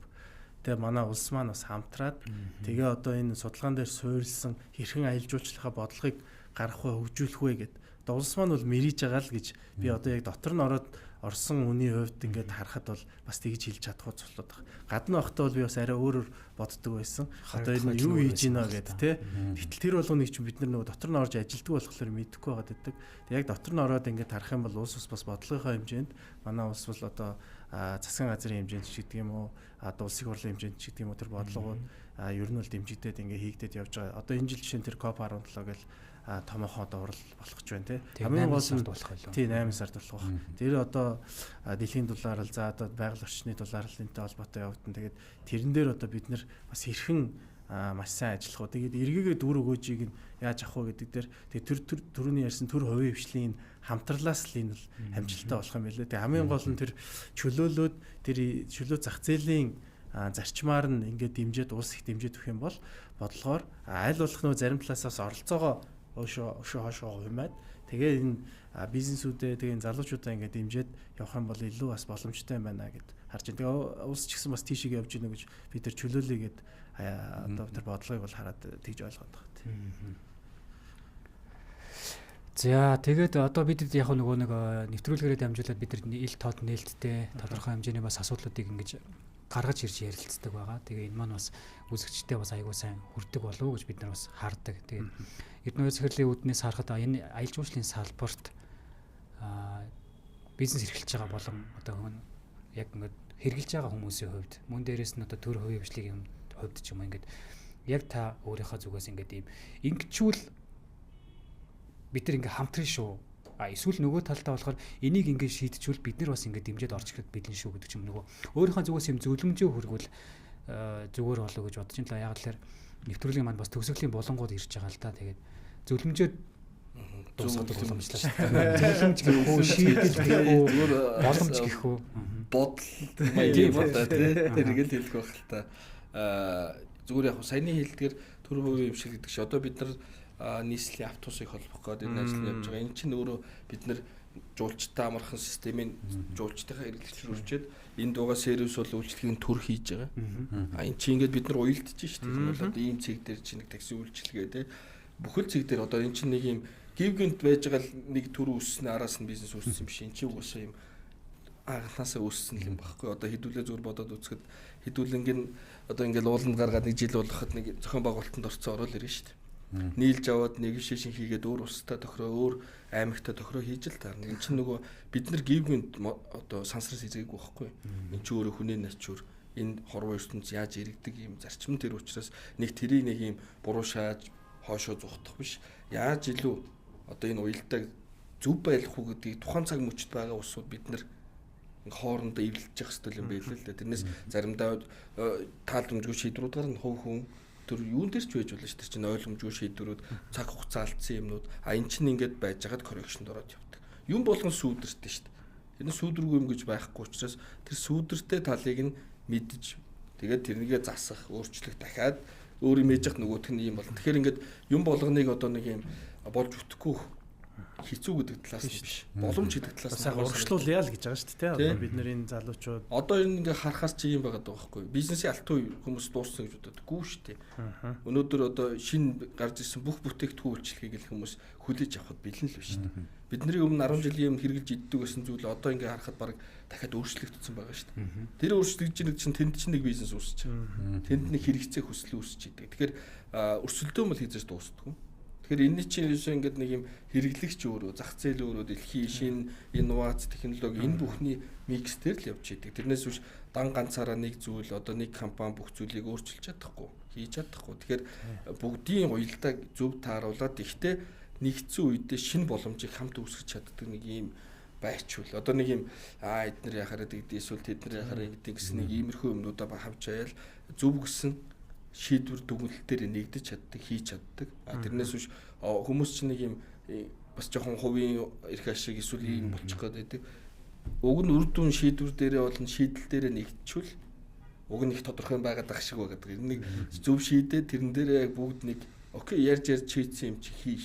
тэгээ манай улс маань бас хамтраад тэгээ одоо энэ судалгаан дээр суурилсан хэрхэн аялал жуулчлалынхаа бодлогыг гаргах вэ, хөгжүүлэх вэ гэд. Одоо улс маань бол мэрийж байгаа л гэж би одоо яг дотор нь ороод орсон хүний хувьд ингээд харахад бол бас тэгж хэлж чадахгүй цуслаад байна. Гадна байхдаа бол би бас арай өөрөөр боддог байсан. Одоо энэ юу хийж гинэ гэд тэ. Гэтэл тэр болгоныг чинь бид нар нөгөө дотор нь орж ажилтдаг болохоор мэдэхгүй байгаад байдаг. Тэг яг дотор нь ороод ингээд харах юм бол улс ус бас бодлогынхоо хэмжээнд манай улс бол одоо засгийн газрын хэмжээнд ч гэдэг юм уу, одоо улсын хурлын хэмжээнд ч гэдэг юм уу тэр бодлогууд ер нь бол дэмжигдээд ингээд хийгдээд явж байгаа. Одоо энэ жил жишээ нь тэр COP17 гэл томоохон одоо урал болох гэж байна те. Хамгийн гол нь болох байлаа. Тий 8 сард болох байх. Тэр одоо дэлхийн дулаарл за одоо байгаль орчны дулаарлынтай холбоотой явагдана. Тэгээд тэрэн дээр одоо бид нэр бас хэрхэн маш сайн ажиллах уу. Тэгээд эргээгээ дүр өгөөжийг нь яаж авах вэ гэдэг дээр тэгээд тэр түрүүний ярьсан төр хувийн хвшлийн хамтралаас л энэ бол амжилттай болох юм байлээ. Тэгээд хамгийн гол нь тэр чөлөөлөөд тэр чөлөө зах зээлийн зарчмаар нь ингээд дэмжиж улс их дэмжиж өгөх юм бол бодлогоор аль болох нөө зарим талаас бас оролцоогоо өшөө хошоо хумаад тэгээ энэ бизнесүүдээ тэгээ энэ залуучуудаа ингээд дэмжиж явах юм бол илүү бас боломжтой юм байна гэд харж байна. Тэгээ улс ч гэсэн бас тийшээ явж гинэ гэж бид тэр чөлөөлөе гэд одоо тэр бодлогыг бол хараад тэгж ойлгоод байгаа тийм. За тэгээд одоо бид яг нөгөө нэг нэвтрүүлгээрээ дамжуулаад бид нар ил тод нээлттэй тодорхой хэмжээний бас асуудлуудыг ингэж гаргаж ирж ярилцдаг байгаа. Тэгээ энэ маань бас үзэгчтэй бас айгүй сайн хүрдэг болов уу гэж бид нар бас хардаг. Тэгээд Эрдэнэ захирлын үүднээс харахад энэ аялал жуулчлалын салбарт бизнес эрхэлж байгаа болон одоо яг ингээд хэрглэж байгаа хүмүүсийн хувьд мөн дээрээс нь одоо төр хувийн хвшлийн хувьд ч юм ингээд яг та өөрийнхөө зүгээс ингээд ийм ингэчүүл Бид нар ингээ хамтран шүү. А эсвэл нөгөө талдаа болохоор энийг ингээ шийдчихвэл бид нар бас ингээ дэмжиж орж ирэхэд бэлэн шүү гэдэг ч юм, нөгөө өөрийнхөө зүгээс юм зөвлөмжөө хүргвэл зүгээр болоо гэж бодож байна л. Яг л нэвтрүүлгийн маань бас төгсгөлийн булангууд ирж байгаа л та. Тэгээд зөвлөмжөө дуусгадаг боломжлоо шүү дээ. Зөвлөмж гэх үү, шийдэл гэх үү, боломж гэх үү, бодол маяг юм да тий. Тэрийг л хэлэх байх л та. Зүгээр яг саяны хэлдгээр төр хувийн имшил гэдэг чинь одоо бид нар нийслэлийн автобусыг холбох гэдэг энэ ажил явж байгаа. Энэ чинь өөрөө бид нар жуулчтай амархан системийн жуулчдынхаа хэрэглэгчээр үрчээд энд байгаа сервис бол үйлчлэгийн төр хийж байгаа. А энэ чинь ингээд бид нар уялдж шít. Энэ бол одоо ийм цэг дээр чинь нэг такси үйлчилгээ те. Бүхэл цэг дээр одоо энэ чинь нэг юм гів гинт байж байгаа л нэг төр үүссэн араас нь бизнес үүссэн юм биш. Энэ чинь угаасаа юм анхнаасаа үүссэн юм багхгүй. Одоо хэдүүлээ зүгээр бодоод үзэхэд хэдүүлэнг нь одоо ингээд ууланд гаргаад нэг жил болгоход нэг зохион байгуулалтанд орцсон орол ирнэ шүү дээ. Нийлж аваад нэг шишин хийгээд өөр улстай тохироо, өөр аймагтай тохироо хийж л таарна. Энд чинь нөгөө бид нар гівгүнд одоо сансраас изээгүй байхгүй. Энд чинь өөрөө хүний начур энэ хорвоо ертөнц яаж иргэдэг юм зарчим тэр учраас нэг тэрийг нэг юм буруу шааж хоошоо зугтах биш. Яаж илүү одоо энэ уялдааг зөв байлгах уу гэдгийг тухайн цаг мөчид байгаа улсууд бид нар хоорондоо эвлэлж явах хэрэгтэй юм байл л дээ. Тэрнээс заримдаа таалдамжгүй шийдвэрүүд гарна, хувь хүн тэр юун дээр ч байж болно шүү дээ. Тэр чинь ойлгомжгүй шийдвэрүүд, цаг хугацаа алдсан юмнууд. А эн чинь ингээд байж байгаад коррекшнд ороод явдаг. Юм болгон сүүдэртэй шүү дээ. Энэ сүүдэргүй юм гэж байхгүй учраас тэр сүүдэртэй талыг нь мэдж тэгээд тэрнийгээ засах, өөрчлөх, дахиад өөр юм ээж явах нөгөөх нь юм болно. Тэгэхээр ингээд юм болгоныг одоо нэг юм болж үтгэхгүй хэцүү гэдэг талаас нь биш. Боломж гэдэг талаас нь урагшлуулъя л гэж байгаа шүү дээ. Одоо бид нар энэ залуучууд одоо энэ ингээ харахаар чи юм байгаа даа байхгүй. Бизнесийн алтан үе хүмүүс дууссан гэж боддог. Гүү шүү дээ. Өнөөдөр одоо шинэ гарч ирсэн бүх бүтээгдэхүүн үйлчилгээг л хүмүүс хүлээж авахд бэлэн л биш шүү дээ. Бидний өмнө 10 жилийн өмнө хэрэгжилж иддэг байсан зүйл одоо ингээ харахад баг дахиад өөрчлөгдсөн байгаа шүү дээ. Тэр өөрчлөгдөж байгаа чинь тэнд чинь нэг бизнес үүсэж байгаа. Тэнд нэг хэрэгцээ хүсэл үүсэж идэг. Тэгэхээр өрсөлдөөн бол хийзэж дуустдаг. Тэгэхээр энэний чинь ерөөсөө ингээд нэг юм хэрэглэгч өөрөө, зах зээл өөрөө, дэлхийн шинэ инновац, технологи энэ бүхний микс дээр л явж идэг. Тэрнээс биш дан ганцаараа нэг зүйл одоо нэг компани бүх зүйлийг өөрчилж чадахгүй, хийж чадахгүй. Тэгэхээр бүгдийн уялдааг зөв тааруулаад ихтэй нэгдсэн үедээ шинэ боломжийг хамт үүсгэж чаддаг нэг юм байчвал одоо нэг юм эднэр яхаараа тэгдээ эсвэл тэднэр яхаараа ингэдэг гэсэн нэг иймэрхүү юмнуудаа хавч аяал зөв гэсэн шийдвэр дүгнэлт дээр нэгдэж чаддаг, хийж чаддаг. А тэрнээс биш хүмүүс чинь нэг юм бас жоохон хувийн эрх ашиг эсвэл ийм болчих гээд байдаг. Уг нь үр дүн шийдвэр дээрээ болон шийдэл дээрээ нэгдчихвэл уг нь их тодорхой байгаад ах шиг байгаад байгаа. Энэ нэг зөв шийдээ тэрэн дээрээ яг бүгд нэг окей ярьж ярьж шийдсэн юм чи хий.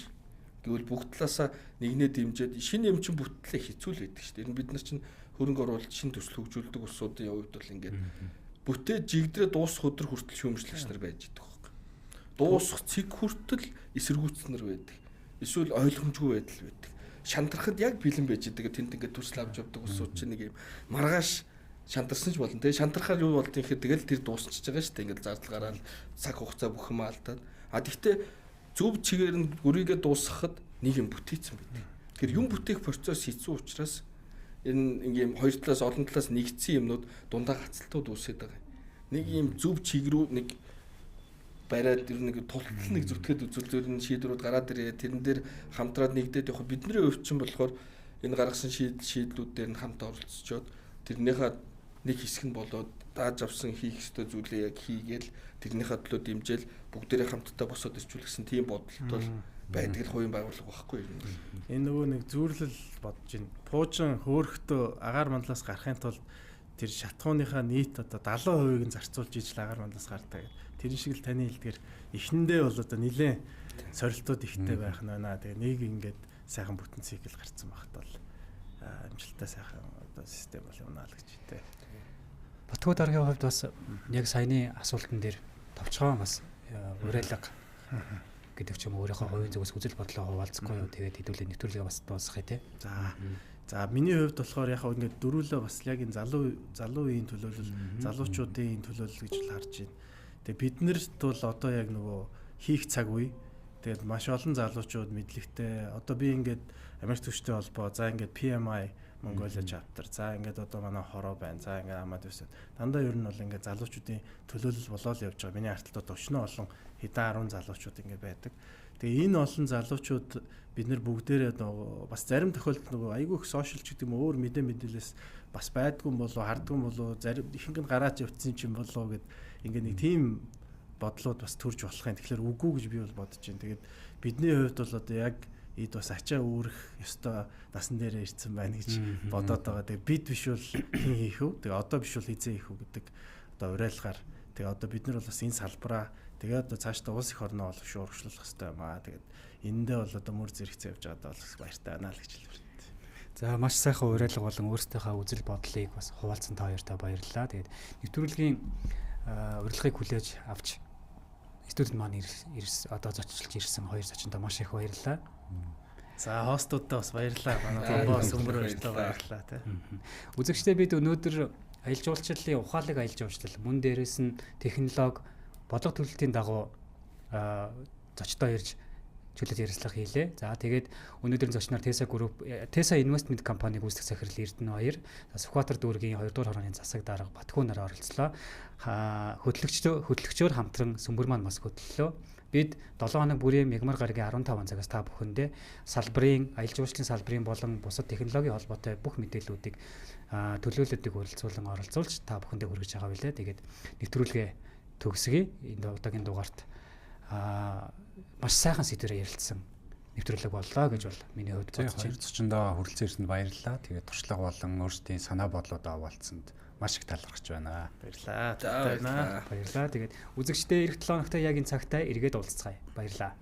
Гэвэл бүгд талаасаа нэгнээ дэмжиж шинэ юм чинь бүтлээ хэцүү л байдаг шүү дээ. Энэ бид нар чинь хөрөнгө оруулалт шинэ төсөл хөгжүүлдэг улсуудын хувьд бол ингээд бүтээ жигдрээ дуусах өдөр хүртэл шүүмжлэгч нар байж идэх байхгүй. Дуусах цэг хүртэл эсэргүүцсэн нар байдаг. Эсвэл ойлгомжгүй байдал байдаг. Шантрахад яг бэлэн байж идэг. Тэнд ингээд төсөл авч явдаг улсууд чинь нэг юм маргааш шантарсан ч болно. Тэгээ шантрахаар юу болд юм гэхээр тэгэл тэр дуусчихж байгаа шүү дээ. Ингээд зардал гараал цаг хугацаа бүх юм алдаад. А тэгтээ зөв чигээр нь гүрийгээ дуусгахад нэг юм бүтээцэн байдаг. Тэгэхээр юм бүтээх процесс хэцүү учраас энэ ингээм хоёр талаас олон талаас нэгдсэн юмнууд дундаа гацалтууд үүсээд байгаа. Нэг юм зөв чиг рүү нэг бариад ер нэг тултал нэг зүтгээд үзвэл зөв энэ шийдвэрүүд гараад ирээ. Тэрэн дээр хамтраад нэгдээд явах. Бидний хувьд чинь болохоор энэ гаргасан шийдлүүд дээр нь хамт оролцочоод тэрнийхээ нэг хэсэг нь болоод дааж авсан хийх ёстой зүйлээ яг хийгээл тэрнийхээ төлөө дэмжээл бүгдээрээ хамтдаа босоод ирчүүл гэсэн тийм бодолтой байдаг л хувийн байгууллага байхгүй юм. Энэ нөгөө нэг зүүрлэл бодож байна. Пуужин хөөрхтөө агаар мандлаас гарахын тулд тэр шатхууныхаа нийт одоо 70%-ийг нь зарцуулж ижил агаар мандлаас гардаг. Тэр шиг л таны хэлдгээр эхэндээ бол одоо нилээн сорилтууд ихтэй байх нь байна. Тэгээ нэг ингээд сайхан бүтэн цикл гарцсан багт бол амжилттай сайхан одоо систем бол явна л гэж тэ. Батгуу даргын хувьд бас яг саяны асуултан дээр товчхон бас уриалга гэдэг ч юм өөрийнхөө хувийн зүгээс үзэл бодлоо хуваалцахгүй юу. Тэгээд хэдүүлээ нэвтрүүлгээ бас дуусгая те. За миний хувьд болохоор яг ингээд дөрүлөө бас яг энэ залуу үеийн төлөөлөл, залуучуудын төлөөлөл гэж л харж байна. Тэгээд бид нарт бол одоо яг нөгөө хийх цаг үе. Тэгээд маш олон залуучууд мэдлэгтэй. Одоо би ингээд Америк түвштэй холбоо, за ингээд PMI Mongolia chapter. За ингээд одоо манай хороо байна. За ингээд Амад ус. Дандаа ер нь бол ингээд залуучуудын төлөөлөл болоод явж байгаа. Миний арталд одоо өчнөө олон хэдэн 10 залуучууд ингээд байдаг. Тэгээ энэ олон залуучууд бид нар бүгдээрээ нөгөө бас зарим тохиолдолд нөгөө айгүй их сошиал ч гэдэг юм өөр мэдээлэлээс бас байдгүй юм болов хардгүй юм болов зарим ихэнх нь гараад явцсан ч юм болов гэд ингээд нэг тийм бодлууд бас төрж болох юм. Тэгэхээр үгүй гэж би бол бодож байна. Тэгээд бидний хувьд бол одоо яг эд бас ачаа үүрэх ёстой насан дээрээ ирсэн байна гэж бодоод байгаа. Тэгээ бид биш бол хэн хийх вэ? Тэгээ одоо биш бол хизээ хийх үү гэдэг одоо уриалгаар. Тэгээ одоо бид нар бол бас энэ салбараа тэгээ одоо цаашдаа улс эх орноо бол шүү урагшлуулах ёстой юм аа. Тэгээд энэндээ бол одоо мөр зэрэгцээ явж байгаад бол баяртай байна л гэж хэлмээр. За маш сайхан уриалга болон өөрсдийнхөө үзэл бодлыг бас хуваалцсан та хоёртаа баярлалаа. Тэгээд нэвтрүүлгийн урилгыг хүлээж авч студид маань ирс одоо зочилж ирсэн хоёр зочиндоо маш их баярлалаа. За хостуудаа бас баярлалаа. Манай Томбоо Сөмбөр хоёртоо баярлалаа тий. Үзэгчдээ бид өнөөдөр аялал жуулчлалын ухаалаг аялал жуулчлал мөн дээрээс нь технологи бодлого төлөлтийн дагуу зочдоо ирж чөлөөт ярилцлага хийлээ. За тэгээд өнөөдрийн зочноор Tesa Group, Tesa Investment компаниг үүсгэх захирал Эрдэнэ Баяр, Сүхбаатар дүүргийн 2 дугаар хорооны засаг дарга Батхүү нар оролцлоо. Хөтлөгчөөр хамтран Сөмбөр маань бас хөтлөлөө. Бид 7 хоног бүрийн мягмар гарагийн 15 цагаас та бүхэндээ салбарын, аялал жуулчлалын салбарын болон бусад технологийн холбоотой бүх мэдээллүүдийг төлөөллүүдийг үргэлжлүүлэн оролцуулж та бүхэндээ хүргэж байгаа билээ. Тэгээд нэвтрүүлгээ төгсгөе. Энэ удаагийн дугаарт маш сайхан сэдвээр ярилцсан нэвтрүүлэг боллоо гэж бол миний хувьд бодож байна. Хоёр зочиндоо хүрэлцэн ирсэнд баярлалаа. Тэгээд туршлага болон өөрсдийн санаа бодлуудаа хуваалцсанд маш их талархаж байна. Баярлалаа. Баярлалаа. Баярлалаа. Тэгээд үзэгчдээ эх 7 хоногт яг энэ цагтаа эргээд уулзцгаая. Баярлалаа.